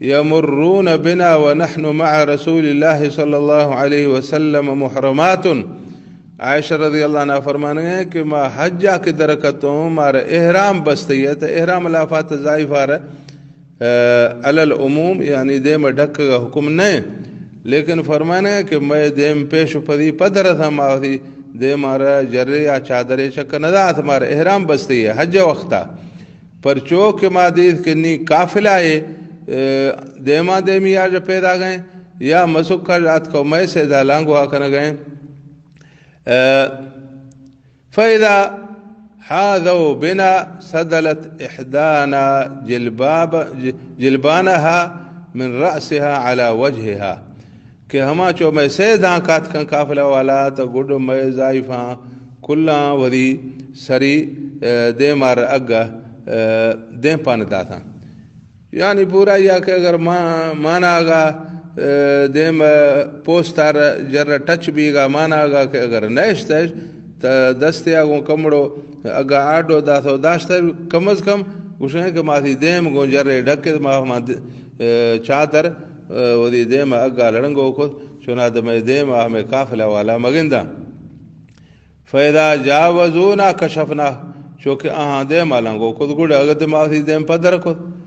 يمرون بنا ونحن مع رسول الله صلى الله عليه وسلم محرمات۔ عائشہ رضی اللہ عنہا فرمانگے کہ ما حجا کہ درکتوں، مارا احرام بستگی ات، احرام لافات زائفار، اے، علی العموم، یعنی دیم ڈکگا حکم نہ، لیکن فرمانگے کہ مئے دیم پیش و پدی پدر اتاں، ما وتی دیمارا جرے یا چادرے چک نہ دات، مارا احرام بستگی حج وقتا۔ پرچو کہ ما دیت کہ نی قافلہ اے، اے، دیما دیمی آج پیدا گئے، یا مسکا جات کو مئے سیدا لانگوا کنگے۔ اے، فإذا حاذوا بنا سدلت إحدانا جلباب-، ج-، جلبانها من رأسها على وجهها۔ کہ ہما چو مئے سیداں کاتکاں قافلہ والا، تہ گڈ مئے زائفاں کلاں وری سری، اے، دیمار اگا، اے، دیم پان داتاں۔ یعنی پورا یا کہ اگر ما-، مانا اگا، اے، دیم پوستار جر ٹچ بیگا، مانا اگا کہ اگر نیشتش، تہ دستے آ گوں کمڑو اگا آڈو داتو داشتہ، کم از کم گوشیں کہ ماتی دیم گوں جرے ڈکے، ما ہما د-، اے، چادر، اے، ودی دیم اگا لڑنگو کت، چونا دمے دیم آ ہمیں قافلہ والا مگنداں۔ فإذا جاوزونا كشفنا، چوکہ آہاں دیما لنگو کت، گڑا اگہ دماغی دیم پدر کت۔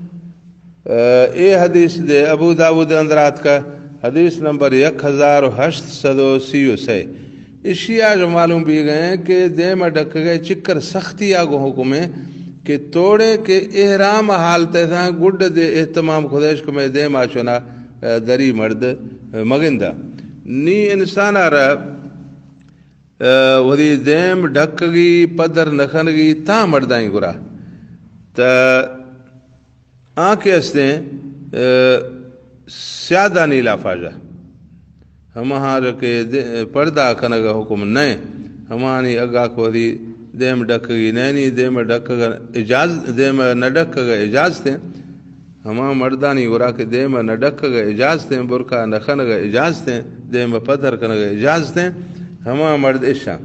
اے حدیث دے ابو داود اندر آتکا، حدیث نمبر یک ہزار و ہشت سد و سی و سے۔ اشی آج معلوم بیگئے کہ دیما ڈکگئے چکر سختی آگو حکمے کہ توڑے کہ احرام حالت ایسا گڈ دے اہتمام خدایش کہ میں دیما چونا، اے، دری مرد، اے، مگندہ۔ نی انسان آرہ اے، وتی دیم ڈکگی، پدر نکنگی، تاں مردانی گرا۔ تہ آنکہ استیں، اے، سیادانی لافاژہ۔ ہمہاں کہ دے-، پردہ کنگ حکم نئے۔ ہمانی اگا کہ وتی دیم ڈکگی نئے، نی دیم ڈکگ اجاز-، دیم نہ ڈکگ اجازتیں۔ ہما مردانی گورا کہ دیم نہ ڈکگ اجازتیں، برقع نہ کنگ اجازتیں، دیم پدر کنگ اجازتیں، ہما مرد اشاں۔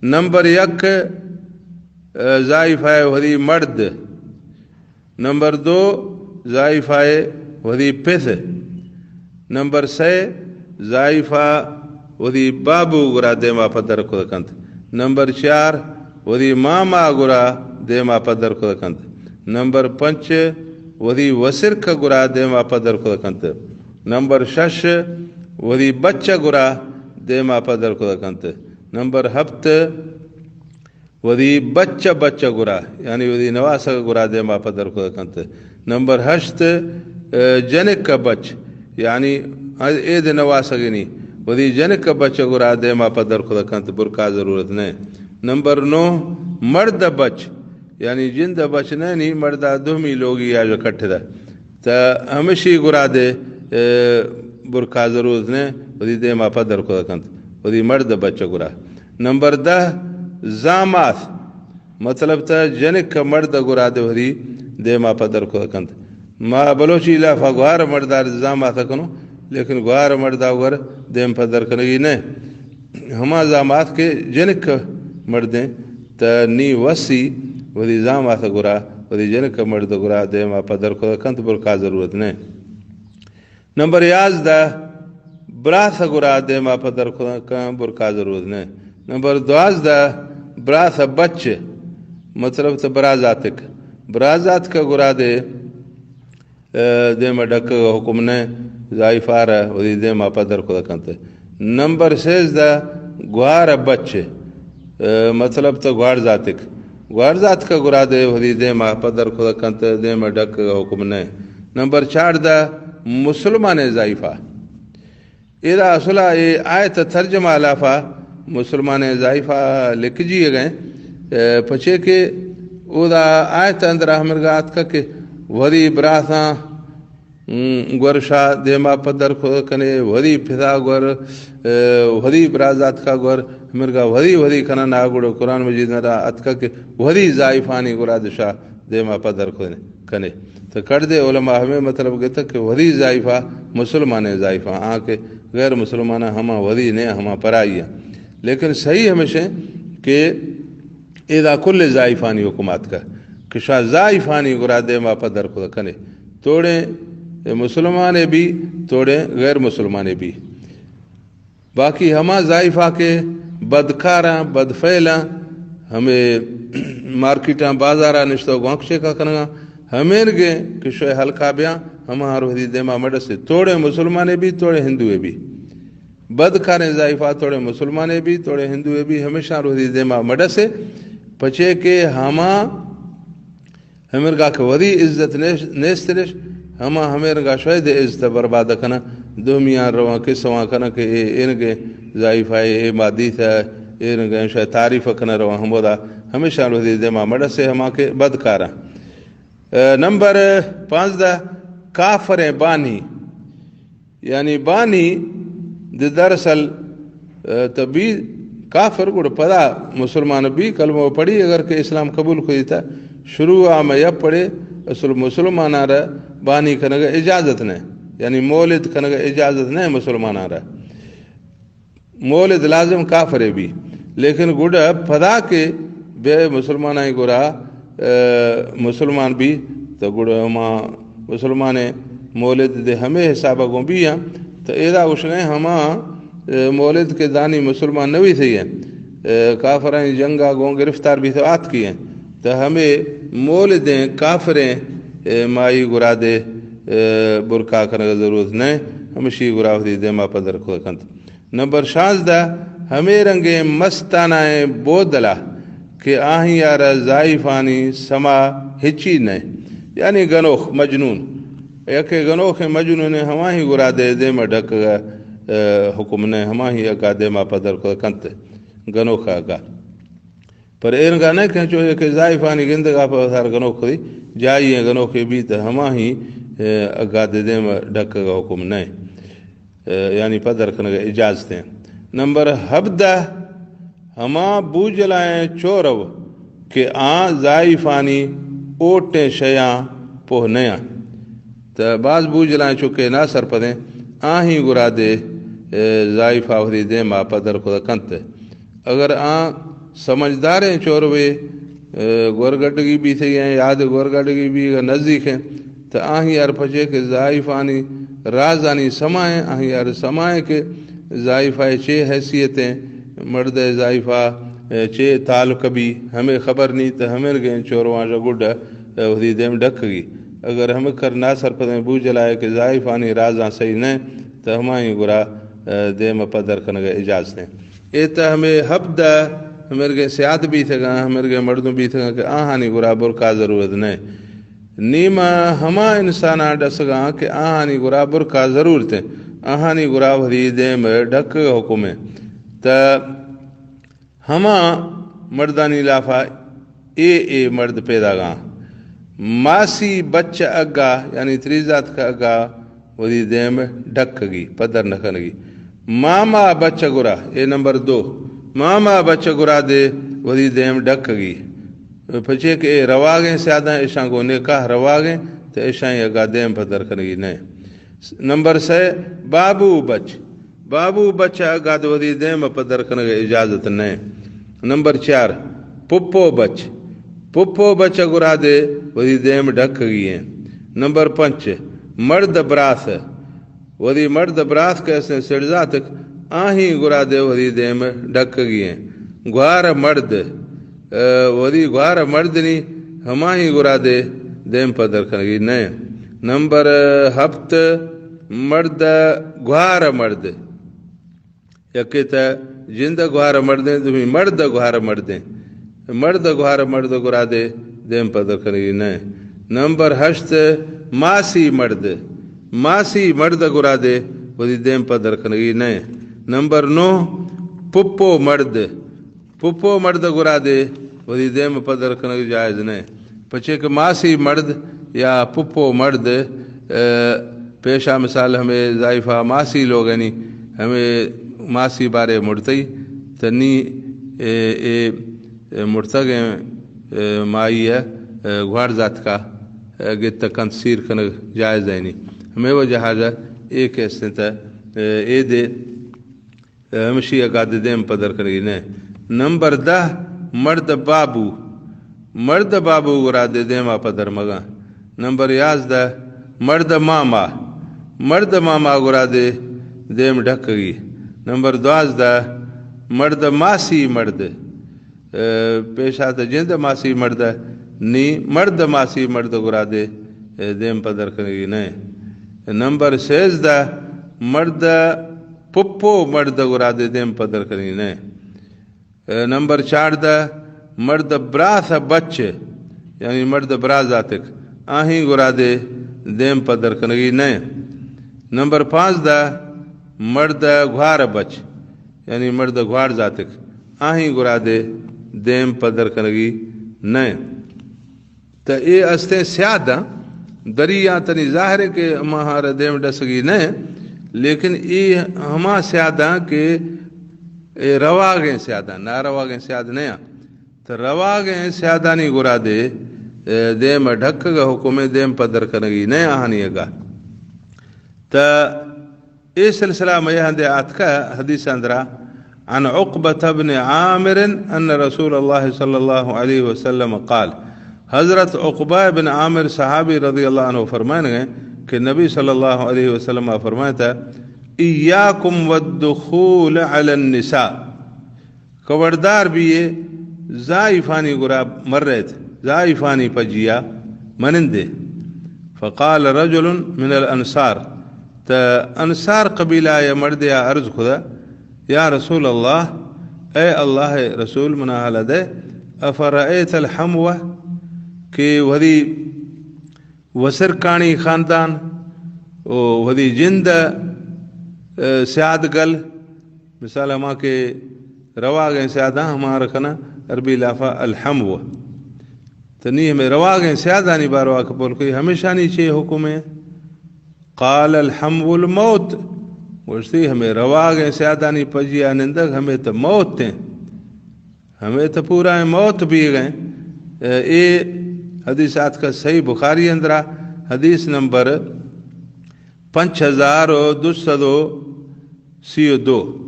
نمبر یک، اے، زائفہ وتی مرد۔ نمبر دو، زائفہ وتی پت۔ نمبر سے، زائفہ وتی بابو گرا دیما پدر کت کنت۔ نمبر چار، وتی ماما گرا دیما پدر کت کنت۔ نمبر پنچ، وتی وسرک گرا دیما پدر کت کنت۔ نمبر شش، وتی بچ گرا دیما پدر کت کنت۔ نمبر ہپت، وتی بچ بچ گرا، یعنی وتی نواسگ گرا دیما پدر کت کنت۔ نمبر ہشت، اے، جنک بچ، یعنی اید نواسگنی، وتی جنک بچ گرا دیما پدر کت کنت، برقع ضرورت نئے۔ نمبر نو، مرد بچ، یعنی جند بچ نئے، نی مردا دومی لوگی آج کٹھ دا۔ تا ہمشی گرا دے، اے، برکا ضرورت نے، وتی دیما پدر کت کنت، وتی مرد بچ گرا۔ نمبر دہ، زامات، مطلب تا جنک مرد گرا دے وتی دیما پدر کت کنت۔ ما بلوچی لافا گوار مردار زامات کنو، لیکن گوار مردا گر دیم پدر کنگی نے۔ ہما زامات کہ جنک مردیں، تا نی وسی وتی زامات گرا، وتی جنک مرد گرا دیما پدر کت کنت، برکا ضرورت نے۔ نمبر یازدہ، براس گرا دیما پدر کن، برکا ضرورت نے۔ نمبر دوازدہ، براس بچ، مطلب تو برازاتک، برازاتک گرا دے، اے، دیما ڈک حکم نے، زائفار وتی دیما پدر کت کنت۔ نمبر سیزدہ، گوار بچ، اے، مطلب تو گوار زاتک، گوار زاتک گرا دے وتی دیما پدر کت کنت، دیما ڈک حکم نے۔ نمبر چاردہ، مسلمان زائفہ۔ ادا اصلا اے آیت ترجمہ لافا مسلمان زائفہ لکھجی گئے، اے، پچے کہ اودا آیت اندر ہمرگا اتکا کہ وتی براساں، ام، گور شا دیما پدر کت کنے، وتی پتا گور، اے، وتی برازاتکا گور، ہمرگا وتی وتی کنا ناگڑ قرآن مجید اندر اتکا کہ وتی زائفانی گرا دشا دیما پدر کنے، کنے۔ تو کڑدے علماء ہمیں مطلب گتا کہ وتی زائفہ مسلمان زائفہ، آ کہ غیر مسلمان ہما وتی نے، ہما پرائی ہیں۔ لیکن صحیح ہمیشہ کہ ادا کل زائفانی حکمات کا کہ شا زائفانی گرا دیما پدر کت کنے۔ توڑے مسلمانے بھی، توڑے غیر مسلمانے بھی۔ باقی ہما زائفہ کہ بدکاراں، بدفعلاں، ہمے مارکیٹاں، بازاراں نشتو گوانک شیکا کنگا، ہمینگے کہ شوئے ہلکا بیاں، ہما ہر وتی دیما مڈسے۔ توڑے مسلمانے بھی، توڑے ہندوے بھی۔ بدکاریں زائفہ توڑے مسلمانے بھی، توڑے ہندوے بھی، ہمیشہ وتی دیما مڈسے۔ پچے کہ ہما ہمرگا کہ وتی عزت نیش-، نیستنش، ہما ہمرگا شاید عزت برباد کناں، دومیاں رواں کہ سواں کناں کہ اے اینگے زائفہ اے، اے ما دیتہ، اینگے شاید تعریف کناں رواں ہمودا، ہمیشہ وتی دیما مڈسے ہما کہ بدکاراں۔ اے، نمبر پانزدہ، کافریں بانی۔ یعنی بانی دے دراصل، اے، تہ بی کافر گڑ پدا مسلمان بی، کلمہ پڑھی، اگر کہ اسلام قبول کری تا شروع آ میں یا پڑھے، اصل مسلماناں را بانی کنگا اجازت نہ، یعنی مولد کنگا اجازت نہ مسلماناں را۔ مولد لازم کافرے بی، لیکن گڑا پدا کہ بے مسلماناں گڑا، اے، مسلمان بی، تو گڑا ہما مسلمانے مولد دے ہمے حسابا گوں بی ہیں۔ تو ایدا گوشنے ہما، اے، مولد کے دانی مسلمان نوی تھی ہیں، اے، کافرانی جنگا گوں گرفتار بی تو آتکی ہیں۔ تو ہمے مولدیں کافریں، اے، مائی گرا دے، اے، برکا کنگا ضرورت نہ، ہمشی گرا وتی دیما پدر کت کنت۔ نمبر شانزدہ، ہمے رنگیں مستانائیں بودلا کہ آہیارا زائفانی سما ہچی نہ، یعنی گنوخ، مجنون، یکے گنوخ مجنون ہماہی گرا دے دیما ڈکگا، اے، حکم نہ، ہماہی اگا دیما پدر کت کنت، گنوخ اگا۔ پر اینگا نہ کہ چو کہ زائفانی گندگا پہ سر گنوخ دی جائی ہیں، گنوخ کے بیت ہماہی، اے، اگا دے دیما ڈکگا حکم نہ۔ اے، یعنی پدر کنگا اجازت ہیں۔ نمبر ہبدہ، ہما بوجلائیں چورو کہ آ زائفانی اوٹیں شیاں پوہ نیاں۔ تہ باز بوجلائیں چکے ناسرپدیں، آہی گرا دے، اے، زائفا وتی دیما پدر کت کنت۔ اگر آ سمجھداریں چوروے، اے، گورگڈگی بیتگیں، یاد گورگڈگی بی اگر نزدیک ہیں، تو آہی ہر پچے کہ زائفانی رازانی سمائیں، آہی ہر سمائیں کہ زائفہ چے حیثیتیں، مرد زائفہ، اے، چے تعلق بی، ہمیں خبر نہیں تو ہمیں گئے چورواں گڈ، اے، وتی دیم ڈکگی۔ اگر ہمیں کر ناسرپدیں بوجلائے کہ زائفانی رازاں صحیح نہ، تو ہماہی گرا، اے، دیم پدر کنگا اجازت ہیں۔ اے تہ ہمے ہبدہ ہمرگیں سیاد بیتگاں، ہمرگیں مردم بیتگاں کہ آہانی گرا برکا ضرورت نہ۔ نیما ہما انساناں ڈسگاں کہ آہانی گرا برکا ضرورت ہیں، آہانی گرا وتی دیم ڈک حکم ہیں۔ تہ ہما مردانی لافا اے اے مرد پیداگاں۔ ماسی بچ اگا، یعنی تریزاتک اگا وتی دیم ڈکگی، پدر نہ کنگی۔ ماما بچ گرا، اے نمبر دو، ماما بچ گرا دے وتی دیم ڈکگی۔ پچے کہ اے رواگیں سیاداں، اشاں گوں نکاح رواگیں، تو اشاں اگا دیم پدر کنگی نہ۔ نمبر سئے، بابو بچ۔ بابو بچ ء گد وتی دیم ء پدر کنگ ء اجازت نہ۔ نمبر چار، پپو بچ۔ پپو بچ ء گرا دے وتی دیم ڈکگی ایں۔ نمبر پنچ، مرد براس۔ وتی مرد براس کہ استیں سڑزاتک، آہیں گرا دے وتی دیم ڈکگی ایں۔ گوار مرد، ء، وتی گوار مردنی ہماہیں گرا دے دیم پدر کنگی نہ۔ نمبر ہپت، مرد گوار مرد۔ یکے تہ جند گوار مردیں، دومی مرد گوار مردیں۔ مرد گوار مرد گرا دے دیم پدر کنگی نہ۔ نمبر ہشت، ماسی مرد۔ ماسی مرد گرا دے وتی دیم پدر کنگی نہ۔ نمبر نو، پپو مرد۔ پپو مرد گرا دے وتی دیم پدر کنگ جائز نہ۔ پچے کہ ماسی مرد یا پپو مرد، ء، پیشا مثال ہمے زائفہ ماسی لوگنی، ہمے ماسی بارے مڑتئی تنی، ء، اے، اے مڑتگیں، ء، مائی ء، ء، گوار زاتکا، ء، گت کنت سیر کنگ جائز اینی۔ ہمے وجہ ء اے کہ استیں تہ، ء، اے دے ہمشی ء گد دیم پدر کنگی نہ۔ نمبر دہ، مرد بابو۔ مرد بابو گرا دے دیما پدر مگاں۔ نمبر یازدہ، مرد ماما۔ مرد ماما گرا دے دیم ڈکگی۔ نمبر دوازدہ، مرد ماسی مرد۔ ء، پیشات جند ماسی مرد نی، مرد ماسی مرد گرا دے، ء، دیم پدر کنگی نہ۔ نمبر سیزدہ، مرد پپو مرد گرا دے دیم پدر کنگی نہ۔ ء، نمبر چاردہ، مرد براس بچ، یعنی مرد برازاتک، آہیں گرا دے دیم پدر کنگی نہ۔ نمبر پانزدہ، مرد گوار بچ، یعنی مرد گوار زاتک، آہیں گرا دے دیم پدر کنگی نہ۔ تہ اے استیں سیاداں، دری آں تنی ظاہر ہے کہ ہماہار دیم ڈسگی نہ، لیکن اے ہما سیاداں کہ اے رواگیں سیاداں، نارواگیں سیاد نہ آں۔ تہ رواگیں سیادانی گرا دے، اے، دیم ڈکگ حکم دیم پدر کنگی نہ آہانی اگا۔ تہ اے سلسلہ مئے ہندے آتکہ حدیث اندرا، عن عقبة بن عامر ان رسول اللہ صلی اللہ علیہ وسلم قال، حضرت عقبہ بن عامر صحابی رضی اللہ عنہ فرمائنگ ہیں کہ نبی صلی اللہ علیہ وسلم فرمائتا، ایاکم والدخول علی النساء، خبردار بیئے، زائفانی گرا مریت، زائفانی پجیا منندے۔ فقال رجل من الانصار، تہ انصار قبیلہ ء مردے ء عرض کتا، یا رسول اللہ، اے اللہ ء رسول، منا حال دے، افرأیت الحموہ، کہ وثی وسرکانی خاندان و وثی جند ء، ء، سیاد گل، مثال ہما کہ رواگیں سیاداں ہمار کناں، عربی لافا الحمو۔ تو نی ہمیں رواگیں سیادانی باروا کہ پول کوئی ہمیشانی چے حکم ہے؟ قال الحمو الموت۔ گوشتی ہمیں رواگیں سیادانی پجیا نندگ ہمیں تو موت ہیں۔ ہمیں تو پورا موت بیگ ہیں۔ اے حدیث آتکہ صحیح بخاری اندرا، حدیث نمبر پنچ ہزار و دو سد و سی و دو۔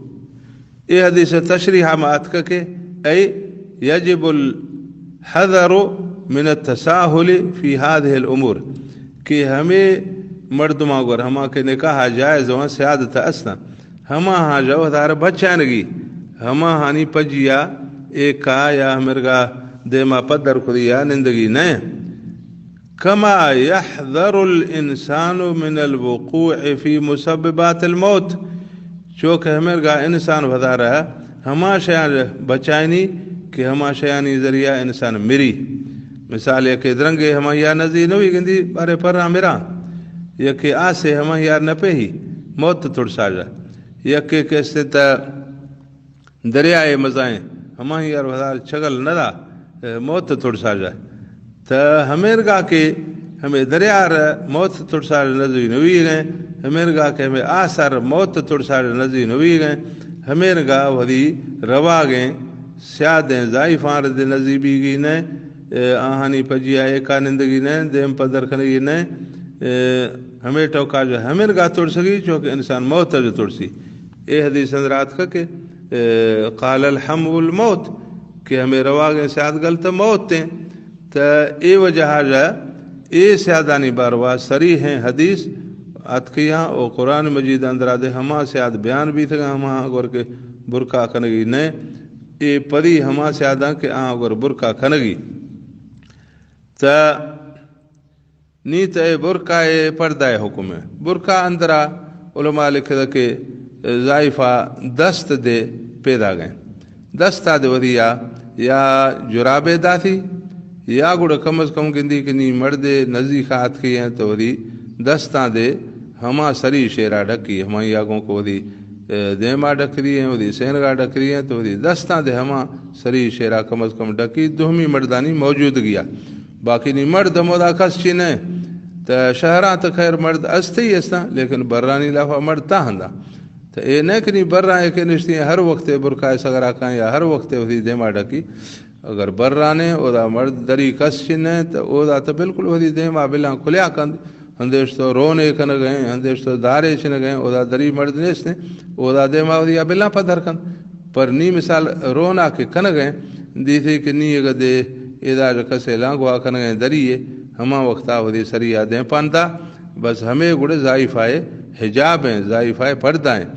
اے حدیث تشریح ہم آتکہ کہ اے یجب الحذر من التساہل فی هذه الامور، کہ ہمیں مردماں گور ہما کہ نکاح جائز ہوں سیادت استاں، ہما ہاں جو ہزار بچانگی، ہما ہانی پجیا ایکا یا ہمرگا دیما پدر کدیا نندگی نہ۔ کما یحذر الانسان من الوقوع فی مسببات الموت، چوکہ ہمرگا انسان وثارا ہما شیان بچائنی کہ ہما شیانی ذریعہ انسان مری۔ مثال یکے درنگے ہما یار نزی نوی گندی بارے پرا مرا، یکے آسے ہما یار نپہی موت ترسا جا، یکے کسے تا دریائے مزائیں، ہماہی یار وثار چگل ندا، اے، موت ترسا جا۔ تہ ہمیرگا کہ ہمے دریار موت ترسار نزی نویگیں، ہمیرگا کہ ہمے آسر موت ترسار نزی نویگیں، ہمیرگا وہدی رواگیں سیادیں زائفان رد نزی بیگی نئے، اے، آہانی پجیا ایکا نندگی نئے، دیم پدر کنگی نئے، اے، ہمے ٹوکا جو ہمیرگا ترسگی، چونکہ انسان موت جو ترسی۔ اے حدیث اندر آتکا کہ، اے، قال الحم الموت، کہ ہمے رواگیں سیاد گل تہ موت ہیں۔ تہ اے وجہ جا اے سیادانی باروا صریح ہیں حدیث اتکیاں او قرآن مجید اندرا دے ہما سیاد بیان بیتگاں، ہما گر کہ برکا کنگی نئے۔ اے پری ہما سیاداں کہ آں گر برکا کنگی۔ تہ نی تہ اے برقع ء پردہ ء حکم ء۔ برقع اندرا علماء لکھدہ کہ زائفہ دست دے پیداگیں۔ دستا دے وتی یا، یا جرابے داتی، یا گڑا کم از کم گندی کہ نی مردے نزیکا اتکی ہیں تو وتی دستاں دے ہما سری شیرا ڈکی، ہمائی آگوں کو وتی، اے، دیما ڈکری ہیں، وتی سینگا ڈکری ہیں تو وتی دستاں دے ہما سری شیرا کم از کم ڈکی، دومی مردانی موجودگیا۔ باقی نی مرد ہمودا کس چی نہ۔ تہ شہراں تہ خیر مرد است ہی استاں، لیکن برانی لافا مرد تا ہندا۔ تہ اے نہ کہ نی برا اے کہ نشتی ہیں ہر وقت برقع سگرا کاں یا ہر وقت وتی دیما ڈکی۔ اگر برانے اودا مرد دری کس چی نہ، تہ اودا تہ بالکل وتی دیما بلاں کھلیا کند۔ ہندیش تو رونے کنگیں، ہندیش تو دارے چنگیں، اودا دری مرد نیستیں، اودا دیما وتی بلاں پدر کند۔ پر نی مثال رونا کہ کنگیں، دیتے کہ نی اگہ دے ادا جو کسے لانگوا کنگیں دریے، ہما وقتا وتی سریا دیں پاندا، بس ہمے گڑے زائفہ حجاب ہیں، زائفہ پردہ ہیں۔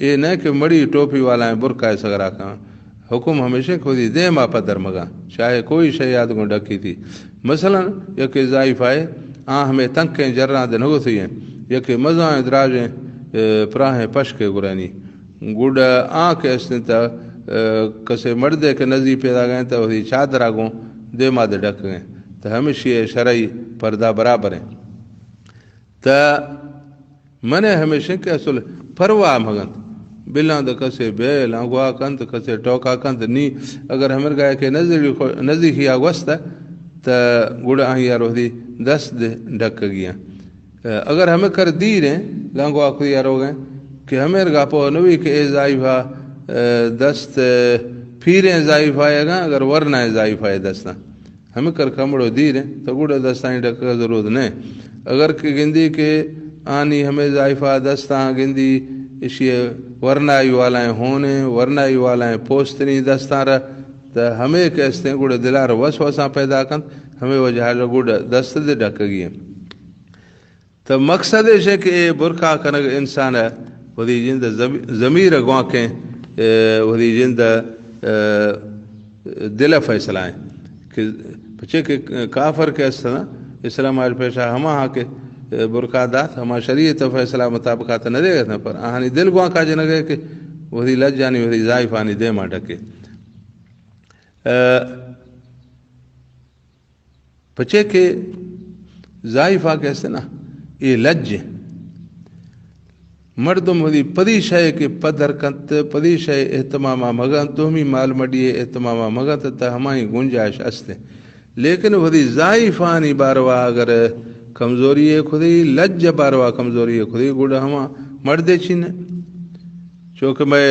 اے نہ کہ مڑی ٹوپی والا ہیں، برقع سگرا کاں۔ حکم ہمیشیں کہ وتی دیما پدر مگاں، چاہے کوئی شے یاد گوں ڈکی تھی۔ مثلاً یکے زائفہ آ ہمے تنکیں جراں دے نگوتی ہیں، یکے مزائیں دراجیں، اے، پراہیں پشکے گرانی۔ گڈ آ کہ استیں تہ، اے، کسے مردے کہ نزی پیدا گئیں تہ وتی چادرا گوں دیما دے ڈک گئیں۔ تہ ہمیشی شرعی پردہ برابر ہیں۔ تہ من ء ہمیشیں کہ اصل پرواہ مگنت۔ بلاں دہ کسے بیل انگوا کنت، کسے ٹوکا کنت، نی اگر ہمرگاہ کہ نزیخیا گوستہ، تہ گڑا آہی ء روہدی دست دہ ڈکگی ہیں۔ اگر ہمے کر دیریں، لانگوا کدی ء روگیں کہ ہمرگاہ پوہ نوی کہ اے زائفہ، اے، دست، اے، پیریں زائفہ یگاں، اگر ورنائیں زائفہ دستاں۔ ہمے کر کمڑو دیر انت، تو گڑا دستانی ڈکگ ضرورت نہ۔ اگر کہ گندی کہ آنی ہمے زائفہ دستاں گندی اشی ورنائی والائیں ہونیں، ورنائی والائیں پوستنی دستاں را، تو ہمے کہ استیں گڑا دلار وسوساں پیدا کنت، ہمے وجہ را گڑا دست دے ڈکگی انت۔ تو مقصد ایش ہے کہ اے برقع کنگ انسان ء وتی جند ء زمی-، ضمیر ء گوانکیں، اے، وتی جند ء، اے، دل ء فیصلہ ہیں کہ پچے کہ کافر کہ است نا، اسلام آج پیشا ہما ہاں کہ، اے، برقع دات، ہما شریعت ء فیصلہ مطابقات نہ دے گا، پر آہانی دل گوانکا جنگ ہے کہ وتی لجانی، وتی زائفانی دیما ڈکے۔ اے، پچے کہ زائفہ کہ است نا، اے لج انت۔ مردم وتی پدی شے کہ پدر کنت، پدی شے اہتماما مگنت، دومی مال مڈی اہتماما مگنت، تہ ہمائی گنجائش است۔ لیکن وتی زائفانی باروا اگر کمزوری کدی، لج باروا کمزوری کدی، گڑا ہما مردے چین۔ چونکہ میں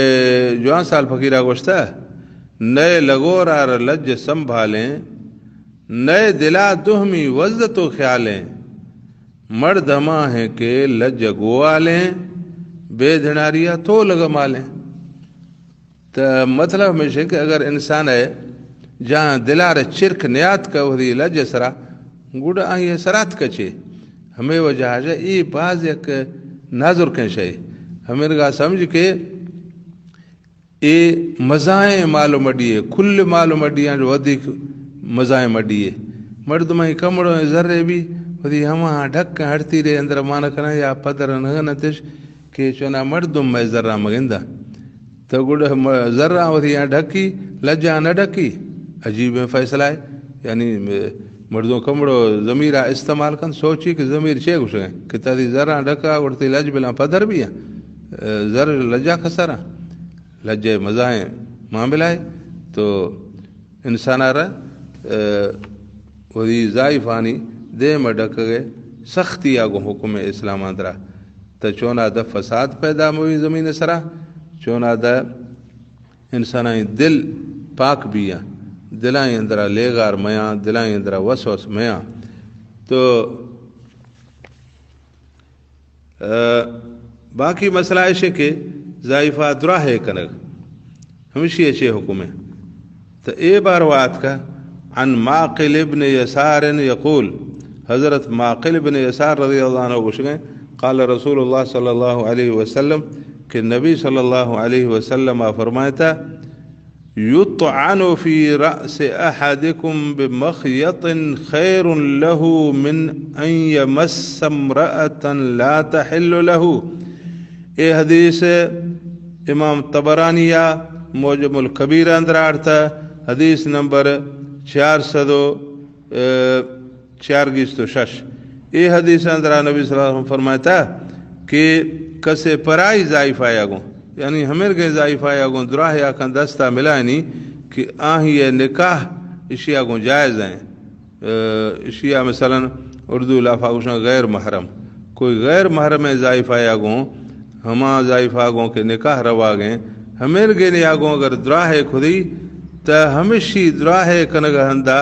جوان سال فقیرا گوشتہ، نئے لگورار لج سنبھالیں، نئے دلا دوہمی وزت و خیالیں، مرد ہما ہیں کہ لج گوالیں، بے دھناریا تو لگ مالیں۔ تہ مطلب ہمیش کہ اگر انسان ہے جہاں دلار چرک نیات کا وہدی لج سرا، گڑا آئی سرات کچے۔ ہمیں وجہ ہے اے باز یک نازرکیں شے۔ ہمیں گا سمجھ کہ اے مزائیں مال و مڈی ہے، کل مال و مڈیاں جو ودیک مزائیں مڈی ہے۔ مردماں کمڑو زرے بھی وتی ہما ڈھک ہڑتی رے اندر مان کنا یا پدر نہ نتش کہ چونا مردم میں زراں مگندا۔ تو گڑ م-، زراں وتی آں ڈھکی، لجاں نہ ڈھکی۔ عجیب فیصلہ ہے۔ یعنی م-، مردم کمڑو ضمیرا استعمال کن، سوچی کہ ضمیر چے گوشے کہ تدی زراں ڈھکا گڑتی لج بلاں پدر بھی ہیں۔ زر لجا کسراں۔ لجے مزائیں معاملہ ہے۔ تو انسان آ رہا، اے، وتی زائفانی دیم ءَ ڈکگ ءِ سختی ءَ گوں حکم اسلام اندرا۔ تہ چونا دہ فساد پیدا موی زمین سرا، چونا دہ انسانانی دل پاک بیاں، دلانی اندرا لیگار میاں، دلانی اندرا وسوس میاں۔ تو ءَ، باقی مسئلہ ایش کہ زائفہ دراہے کنگ، ہمشی ءَ چے حکم ہے؟ تو اے باروا آتکا، عن معقل ابن یسار یقول، حضرت معقل ابن یسار رضی اللہ عنہ گوشگیں، قال رسول اللہ صلی اللہ علیہ وسلم، کہ نبی صلی اللہ علیہ وسلم فرمائتا، يطعن في رأس أحدكم بمخيط خير له من أن يمس امرأة لا تحل له۔ اے حدیث امام طبرانی ءَ معجم الکبیر اندر آرتا، حدیث نمبر چار سد و، اه، چار گیست و شش۔ اے حدیث اندرا نبی صلی اللہ علیہ وسلم فرمائتا کہ کسے پرائی زائفہ یا گوں، یعنی ہمرگیں زائفہ یا گوں دراہ یا کن دستا ملائنی کہ آہی نکاح اشیا گوں جائز ہیں۔ اه، اشیا مثلاً اردو لافا گوشن غیر محرم۔ کوئی غیر محرم زائفہ یا گوں، ہما زائفہ گوں کہ نکاح رواگیں، ہمرگیں یا گوں اگر دراہے کھدی، تہ ہمشی دراہے کنگ ہندا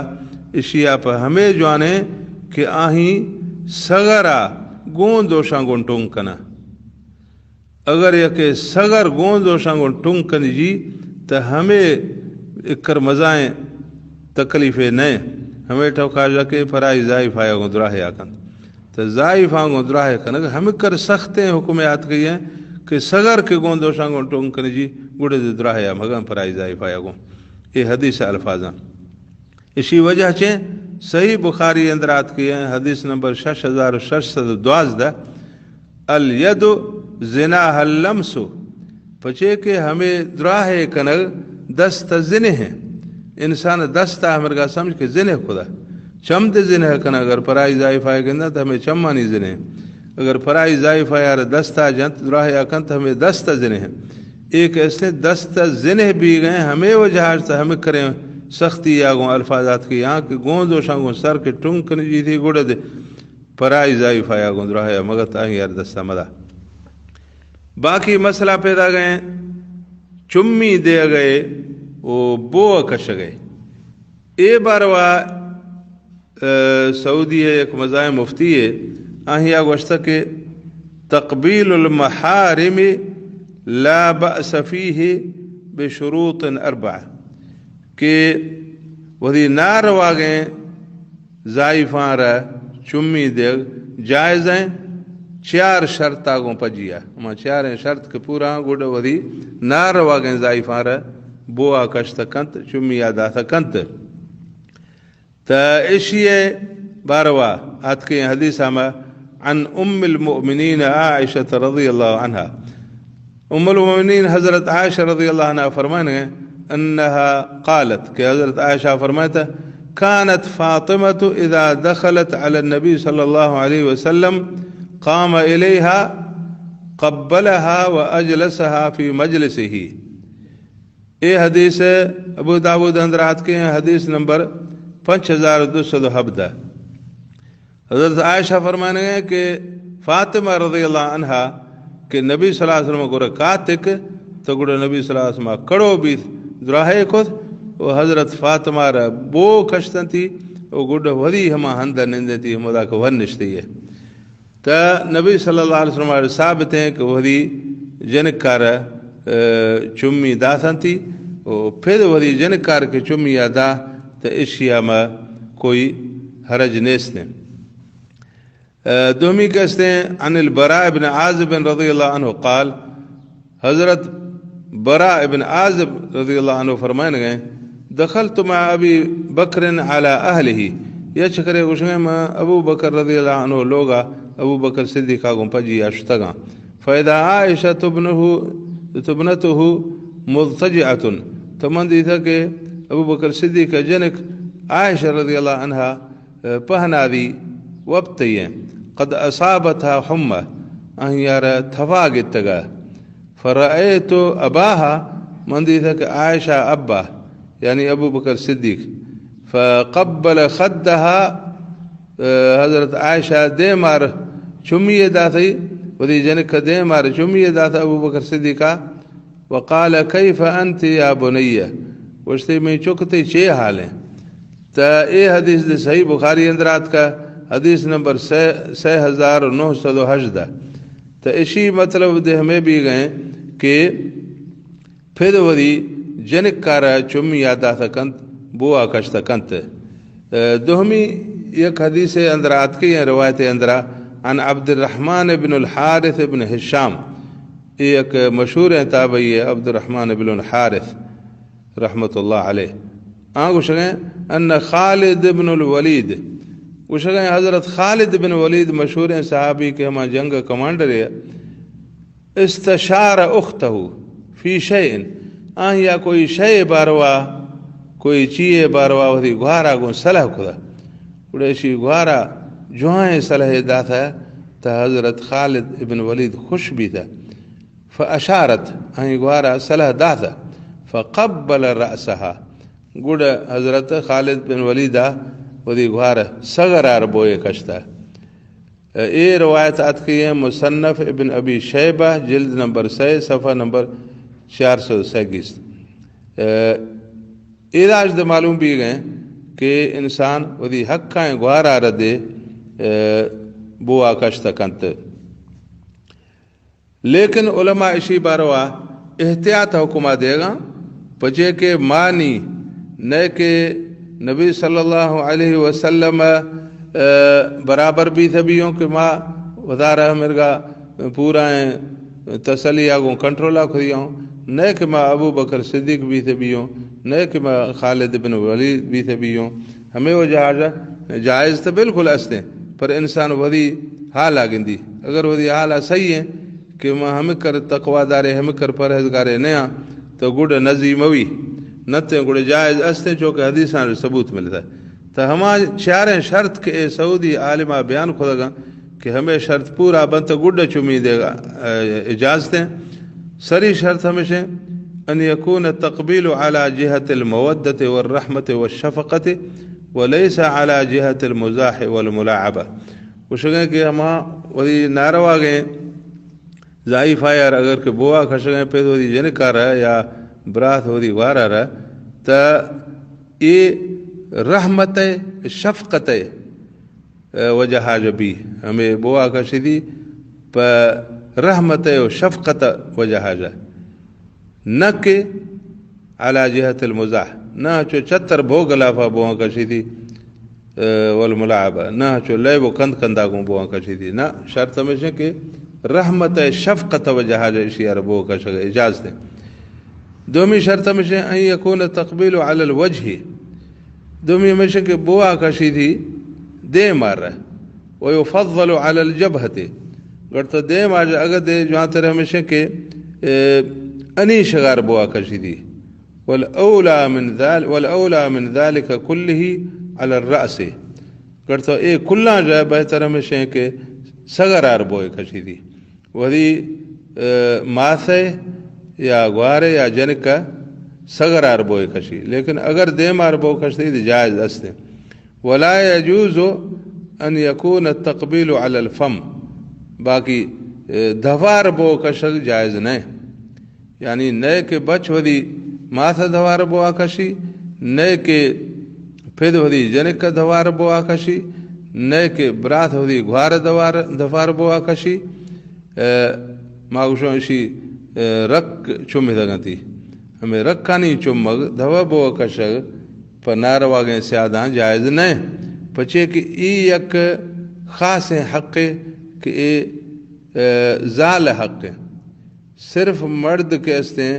اشیا پہ ہمے جوانے کہ آہی سگرا گوں دوشاں گوں ٹونگ کنا۔ اگر یکے سگر گوں دوشاں گوں ٹونگ کنی جی، تہ ہمے اکر مزائیں تکلیفے نئے، ہمے ٹوکا جا کہ پرائی زائفہ یا گوں دراہے آ کنت۔ تہ زائفاں گوں دراہے کنگ ہمکر سختیں حکمے آتکگی ہیں کہ سگر کہ گوں دوشاں گوں ٹونگ کنی جی، گڑے دے دراہے آ مگن پرائی زائفہ یا گوں۔ اے حدیث الفاظاں۔ اشی وجہ چے؟ صحیح بخاری اندر آتکگی ہیں، حدیث نمبر شش ہزار و شش سد و دوازدہ، الید زناها اللمس، پچے کہ ہمے دراہے کنگ دست زنہ ہیں۔ انسان دست ہمرگا سمجھ کہ زنہ کھدا۔ چم دے زنہ کنا، اگر پرائی زائفہ گندہ تو ہمے چمانی زنہ ہیں۔ اگر پرائی زائفہ یار دستا جنت، دراہے کنت، ہمے دست زنہ ہیں۔ ایک ایسے دست زنہ بیگیں، ہمے وجہ سے ہمے کریں سختی یا گوں الفاظ آتکگی، یاں کہ گوں دوشاں گوں سر کہ ٹونگ کنی جی تھی گڑے دے پرائی زائفہ یا گوں دراہے مگت آہی یار دستا مدا۔ باقی مسئلہ پیدا گئے، چمی دے گئے، او بو کش گئے۔ اے باروا، اه، سعودی ہے یک مزاحم مفتی ہے، آہیا گوشتا کہ تقبیل المحارم لا بأس فيه بشروط اربع، کہ وتی نارواگیں زائفاں را چمی دیگ جائز ہیں، چیار شرطا گوں پجیا۔ ہما چیاریں شرط کہ پورا گڈ وتی نارواگیں زائفاں را بوا کشت کنت، چمی آ دات کنت۔ تا اشی باروا آتکیں حدیث ہما عن ام المؤمنین عائشہ رضی اللہ عنہا، ام المؤمنین حضرت عائشہ رضی اللہ عنہا فرمائیں، انہا قالت، کہ حضرت عائشہ فرمائتا، كانت فاطمة إذا دخلت على النبي صلى الله عليه وسلم قام إليها قبلها وأجلسها في مجلسه۔ اے حدیث ابو داود اندر آتکیں، حدیث نمبر پنچ ہزار دو سد و ہبدہ۔ حضرت عائشہ فرمانے ہیں کہ فاطمہ رضی اللہ عنہا کہ نبی صلی اللہ علیہ وسلم گڑا کاتک، تو گڑا نبی صلی اللہ علیہ وسلم کڑو بیت، دراہے کت، و حضرت فاطمہ را بو کشتنتی، و گڑا وری ہما ہند نندتی، ہمدا کہ ور نشتی ہے۔ تا نبی صلی اللہ علیہ وسلم ءَ ثابت ہیں کہ وہدی جنک کار، اه، چمی داتنتی، و پھر وہدی جنک کار کہ چمی آ دا، تا اشیا ما کوئی حرج نیست ہیں۔ اه، دومی کہتے ہیں، عن البراء بن عازب رضی اللہ عنہ قال، حضرت براء ابن عازب رضی اللہ عنہ فرمائن گئے، دخلت مع ابی بکر علی اہلہ، یا چکرے گوشگئے ما ابو بکر رضی اللہ عنہ لوگا ابو بکر صدیقا گوں پجی اشتگاں، فاذا عائشہ ابنہ، ابنتہ مضطجعۃ، تو من دیتا کہ ابو بکر صدیق جنک عائشہ رضی اللہ عنہا پہنادی وپتئی، قد اصابتها حمى، آہیارا تھپا گتگا۔ فرأيت أباها، من دیتا کہ عائشہ ابا، یعنی ابو بکر صدیق، فقبل خدها، حضرت عائشہ دیمار چمی داتی، وتی جنک دیمار چمی داتا ابو بکر صدیقہ۔ وقال: كيف أنت يا بني؟ گوشتی، منی چک، تئی چے حال ایں؟ تا اے حدیث دے صحیح بخاری اندر آتکا، حدیث نمبر سہ، سہ ہزار نو سد و ہژدہ۔ تا اشی مطلب دے ہمے بیگ ایں کہ پھر وتی جنکارا چمی داتا کنت، بوا کشتا کنت۔ دوہمی یک حدیث اندر آتکی ایں، روایت اندرا، عن عبد الرحمن بن الحارث بن ہشام، اے یک مشہور ایں تابعی ایں عبد الرحمن بن الحارث رحمت اللہ علیہ۔ آ گوشگیں، ان خالد بن الولید، گوشگیں حضرت خالد بن ولید مشہور ایں صحابی کہ ہما جنگ کمانڈر ایں، استشار اختہ فی شیء، آہیا کوئی شے باروا، کوئی چیئے باروا وتی گوارا گوں صلاح کتا۔ گڑا اشی گوارا جوائیں صلاح داتا، تا حضرت خالد ابن ولید خوش بیتا۔ فاشارت، آہی گوارا صلاح داتا۔ فقبل رأسها، گڑا حضرت خالد بن ولیدا وتی گوار سگرار بوئے کشتا۔ اے روایت آتکی ایں مصنف ابن ابی شیبہ، جلد نمبر سہ، صفحہ نمبر چار سو سیگیست۔ اے، اے داش دے معلوم بیگ ایں کہ انسان وتی حقائیں گوارا ردے، اے، بوا کشت کنت۔ لیکن علماء اشی باروا احتیاط حکما دیگا، پچے کہ مانی نئے کہ نبی صلی اللہ علیہ وسلم، اے، برابر بیت بیوں کہ ما وزارہ مرگا پورا تسلی آگوں کنٹرولا کھدیوں، نئے کہ ما ابو بکر صدیق بیت بیوں، نئے کہ ما خالد بن ولید بیت بیوں۔ ہمیں وجہ جائز تو بالکل استیں، پر انسان وتی حالا گندی۔ اگر وتی حالا صحیح ایں کہ ما ہمکر تقوی دارے، ہمکر پرہیزگارے نیاں، تو گڑ نزی موی۔ نتیں گڑ جائز استیں، چونکہ حدیثاں ثبوت ملتا۔ تو ہما چاریں شرط کہ اے سعودی عالمہ بیان کھدگا کہ ہمیں شرط پورا بنت، گڑ چمی دے گا، اے، اجازتیں۔ سری شرط ہمیشیں، ان یکون التقبیل علی جہت المودۃ والرحمۃ والشفقۃ ولیس علی جہت المزاح والملاعبہ۔ گوشگیں کہ ہما وتی نارواگیں ضعیفہ یار اگر کہ بوا کشگیں پید وتی جنکارا یا برات وتی گوارارا، تا اے رحمت شفقت وجہا جبی، ہمیں بوا کشی دی پہ رحمت و شفقت وجہا جا۔ نہ کہ علی جہت المزاح، نہ چو چتر بھو گلافا بوہاں کشی دی، اے، والملاعبہ، نہ چو لیب و کند کندا گوں بوہاں کشی دی۔ نہ، شرط ہمیشیں کہ رحمت شفقت وجہا جا اشی ار بو کشگ اجازتیں۔ دومی شرط ہمیشیں، ان یکون تقبیل علی الوجہ، دومی ہمیشیں کہ بوا کشی دی دیم ار، و یفضل علی الجبہۃ، گڑتا دیم آج اگہ دے جوانتر ہمیشیں کہ، اے، انی شگار بوا کشی دی۔ والاولی من ذل-، والاولی من ذلک کلہ علی الرأس۔ گڑتا اے کلاں جا بہتر ہمیشیں کہ سگرار بوئے کشی دی۔ وتی، اے، ماسے یا گوارے یا جنک سگرار بوئے کشی۔ لیکن اگر دیمار بو کشتی تو جائز استیں۔ ولا یجوز ان یکون التقبیل علی الفم۔ باقی، اے، دھوار بو کشگ جائز نہ۔ یعنی نئے کہ بچ وتی ماس دھوار بوا کشی، نئے کہ پد وتی جنک دھوار بوا کشی، نئے کہ برات وتی گوار دوار، دھوار بوا کشی۔ اے، ما گوشوں اشی، اے، رک چمتگنتی۔ ہمیں رکانی چمگ دھوا بوا کشگ پہ نارواگیں سیاداں جائز نہ۔ پچے کہ ای یک خاصیں حقے کہ اے، اے، زال حقے۔ صرف مرد کہ استیں،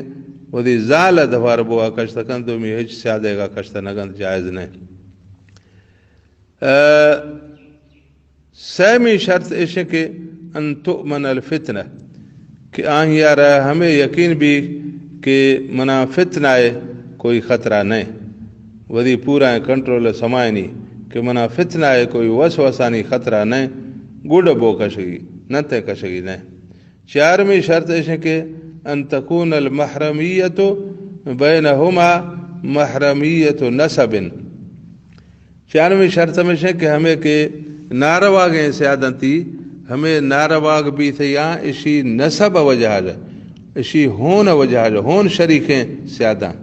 وتی زال ء دھوار بوا کشت کنت، دومی ہچ سیادے گا کشت نہ کنت، جائز نہ۔ ء سیمی شرط ایش کہ ان تؤمن الفتنہ، کہ آہی ء را ہمے یقین بی کہ منا فتنہ ء کوئی خطرہ نہ، وتی پورا کنٹرول ء سمائنی کہ منا فتنہ ء کوئی وسوسانی خطرہ نہ، گڈ بو کشگی، نہ تے کشگی نہ۔ چارمی شرط ایش کہ ان تکون المحرمیت بینہما محرمیت نسب، چارمی شرط ہمیش انت کہ ہمے کہ نارواگیں سیادنتی، ہمے نارواگ بیت یا اشی نسب وجہ جا، اشی ہون وجہ جا، ہون شریکیں سیاداں۔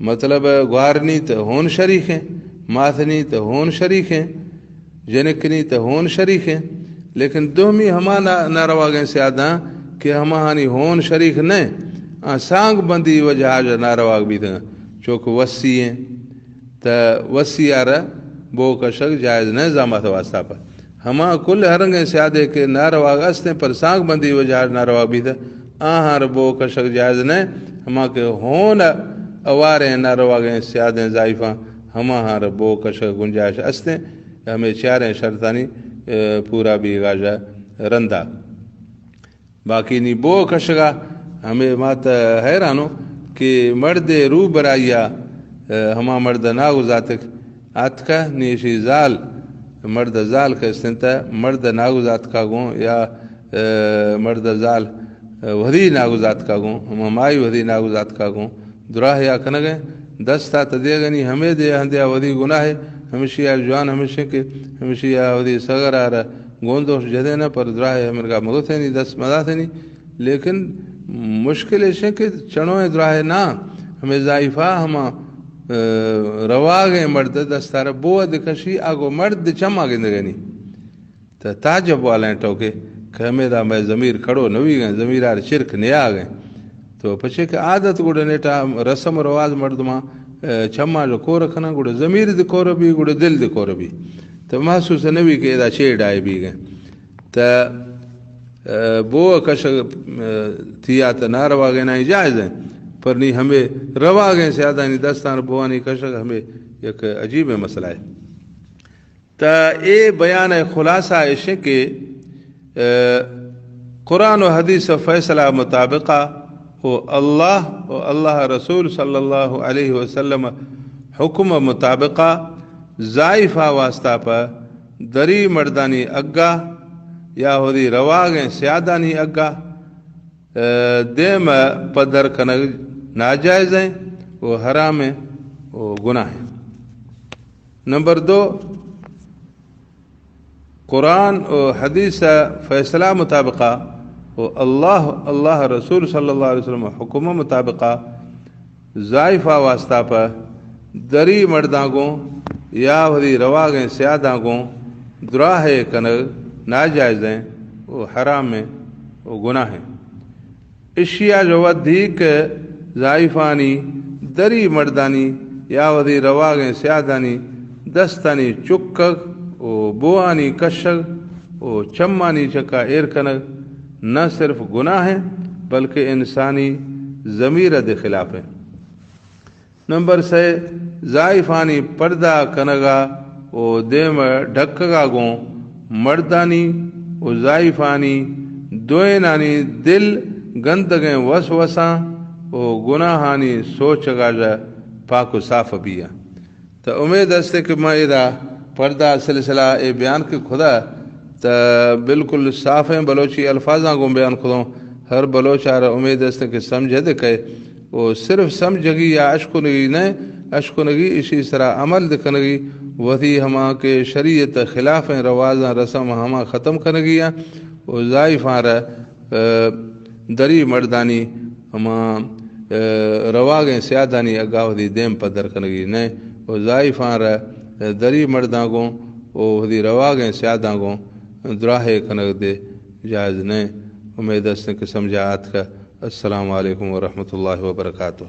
مطلب، گوارنی تو ہون شریکیں، ماتنی تو ہون شریکیں، جنکنی تو ہون شریکیں، لیکن دومی ہما نا-، نارواگیں سیاداں کہ ہماہانی ہون شریک نہ، آ سانگ بندی وجہ جا نارواگ بیتگاں، چوک وسی ہیں، تہ وسی آرا بو کشگ جائز نہ زامات واسطہ پہ۔ ہما کل ہرنگیں سیادے کہ نارواگ استیں پر سانگ بندی وجہ نارواگ بیتہ، آہاں را بو کشگ جائز نہ، ہما کہ ہون اواریں نارواگیں سیادیں زائفاں، ہماہاں را بو کشگ گنجائش استیں، ہمے چاریں شرطانی، اے، پورا بیگا جا رندا۔ باقی نی بو کشگا ہمے مات حیرانو کہ مردے رو برائیا، اے، ہما مرد ناگزاتک آتکا، نی اشی زال، مرد زال کہ استنتا، مرد ناگزاتکا گوں یا، اے، مرد زال، اے، وھدی ناگزاتکا گوں، ہما مائی وھدی ناگزاتکا گوں، دراہیا کنگیں، دستا تدیگنی ہمے دے ہندیا وھدی گناہ، ہمشیا جوان ہمشیں کہ ہمشیا وھدی سگرا را گوندوش جدینہ پر دراہ ہمرگا مگوتینی دست مداتینی، لیکن مشکل ایشیں کہ چنویں دراہ نا، ہمے زائفا ہما، اے، رواگیں مرد دستارا بو دکشی آگو مرد چما گندگنی۔ تہ تعجب والیں ٹوکے کہ ہمیدا مئے ضمیر کھڑو نویگیں، ضمیرار چرک نیاگیں۔ تو پچے کہ عادت گڑا نیٹا رسم و رواج مردماں، اے، چماں جو کور کنن، گڑا ضمیر دی کور بی، گڑا دل دی کور بی۔ تو محسوس نوی کہ ادا چے ڈائے بیگیں۔ تہ، اے، بو کشگ، اے، تیات نارواگیں نہ جائز ہیں۔ پر نی ہمے رواگیں سیادانی دستان بوانی کشگ ہمے یک عجیب مسئلہ ہے۔ تہ اے بیان ء خلاصہ ایش کہ، اے، قرآن و حدیث ء فیصلہ مطابقہ و اللہ و اللہ رسول صلی اللہ علیہ وسلم حکم مطابقہ زائفہ واسطہ پہ دری مردانی اگا یا ہودی رواگیں سیادانی اگا، اے، دیم پدر کنگ ناجائز ہیں و حرام ہیں و گناہ ہیں۔ نمبر دو، قرآن و حدیث فیصلہ مطابقہ و اللہ، اللہ رسول صلی اللہ علیہ وسلم حکم مطابقہ زائفہ واسطہ پہ دری مرداں گوں یا وتی رواگیں سیاداں گوں دراہے کنگ ناجائز ہیں و حرام ہیں و گناہ ہیں۔ اشیا جو ودی کہ زائفانی دری مردانی یا وتی رواگیں سیادانی دستانی چکگ و بوانی کشگ و چمانی چکا ایر کنگ نہ صرف گناہ ہیں، بلکہ انسانی ضمیر دے خلاف ہیں۔ نمبر سے، زائفانی پردہ کنگا و دیم ڈھکگا گوں مردانی و زائفانی دوئینانی دل گندگیں وسوساں و گناہانی سوچگا جا پاک و صاف بیاں۔ تو امید است کہ ما ادا پردہ سلسلہ اے بیان کہ خدا تا بالکل صافیں بلوچی الفاظاں گوں بیان کتوں۔ ہر بلوچ آرا امید است کہ سمجھ دے کئے و صرف سمجھگی یا اشکنگی نہ، اشکنگی اشی سرا عمل دے کنگی، وتی ہما کہ شریعت خلافیں روازاں رسم ہما ختم کنگی ہیں و زائفاں را، اے، دری مردانی ہما، اے، رواگیں سیادانی اگا وتی دیم پدر کنگی نہ و زائفاں را، اے، دری مرداں گوں و وتی رواگیں سیاداں گوں دراہے کنگ دے جائز نہ۔ امید است کہ سمجھا آتکا۔ السلام علیکم ورحمۃ اللہ وبرکاتہ۔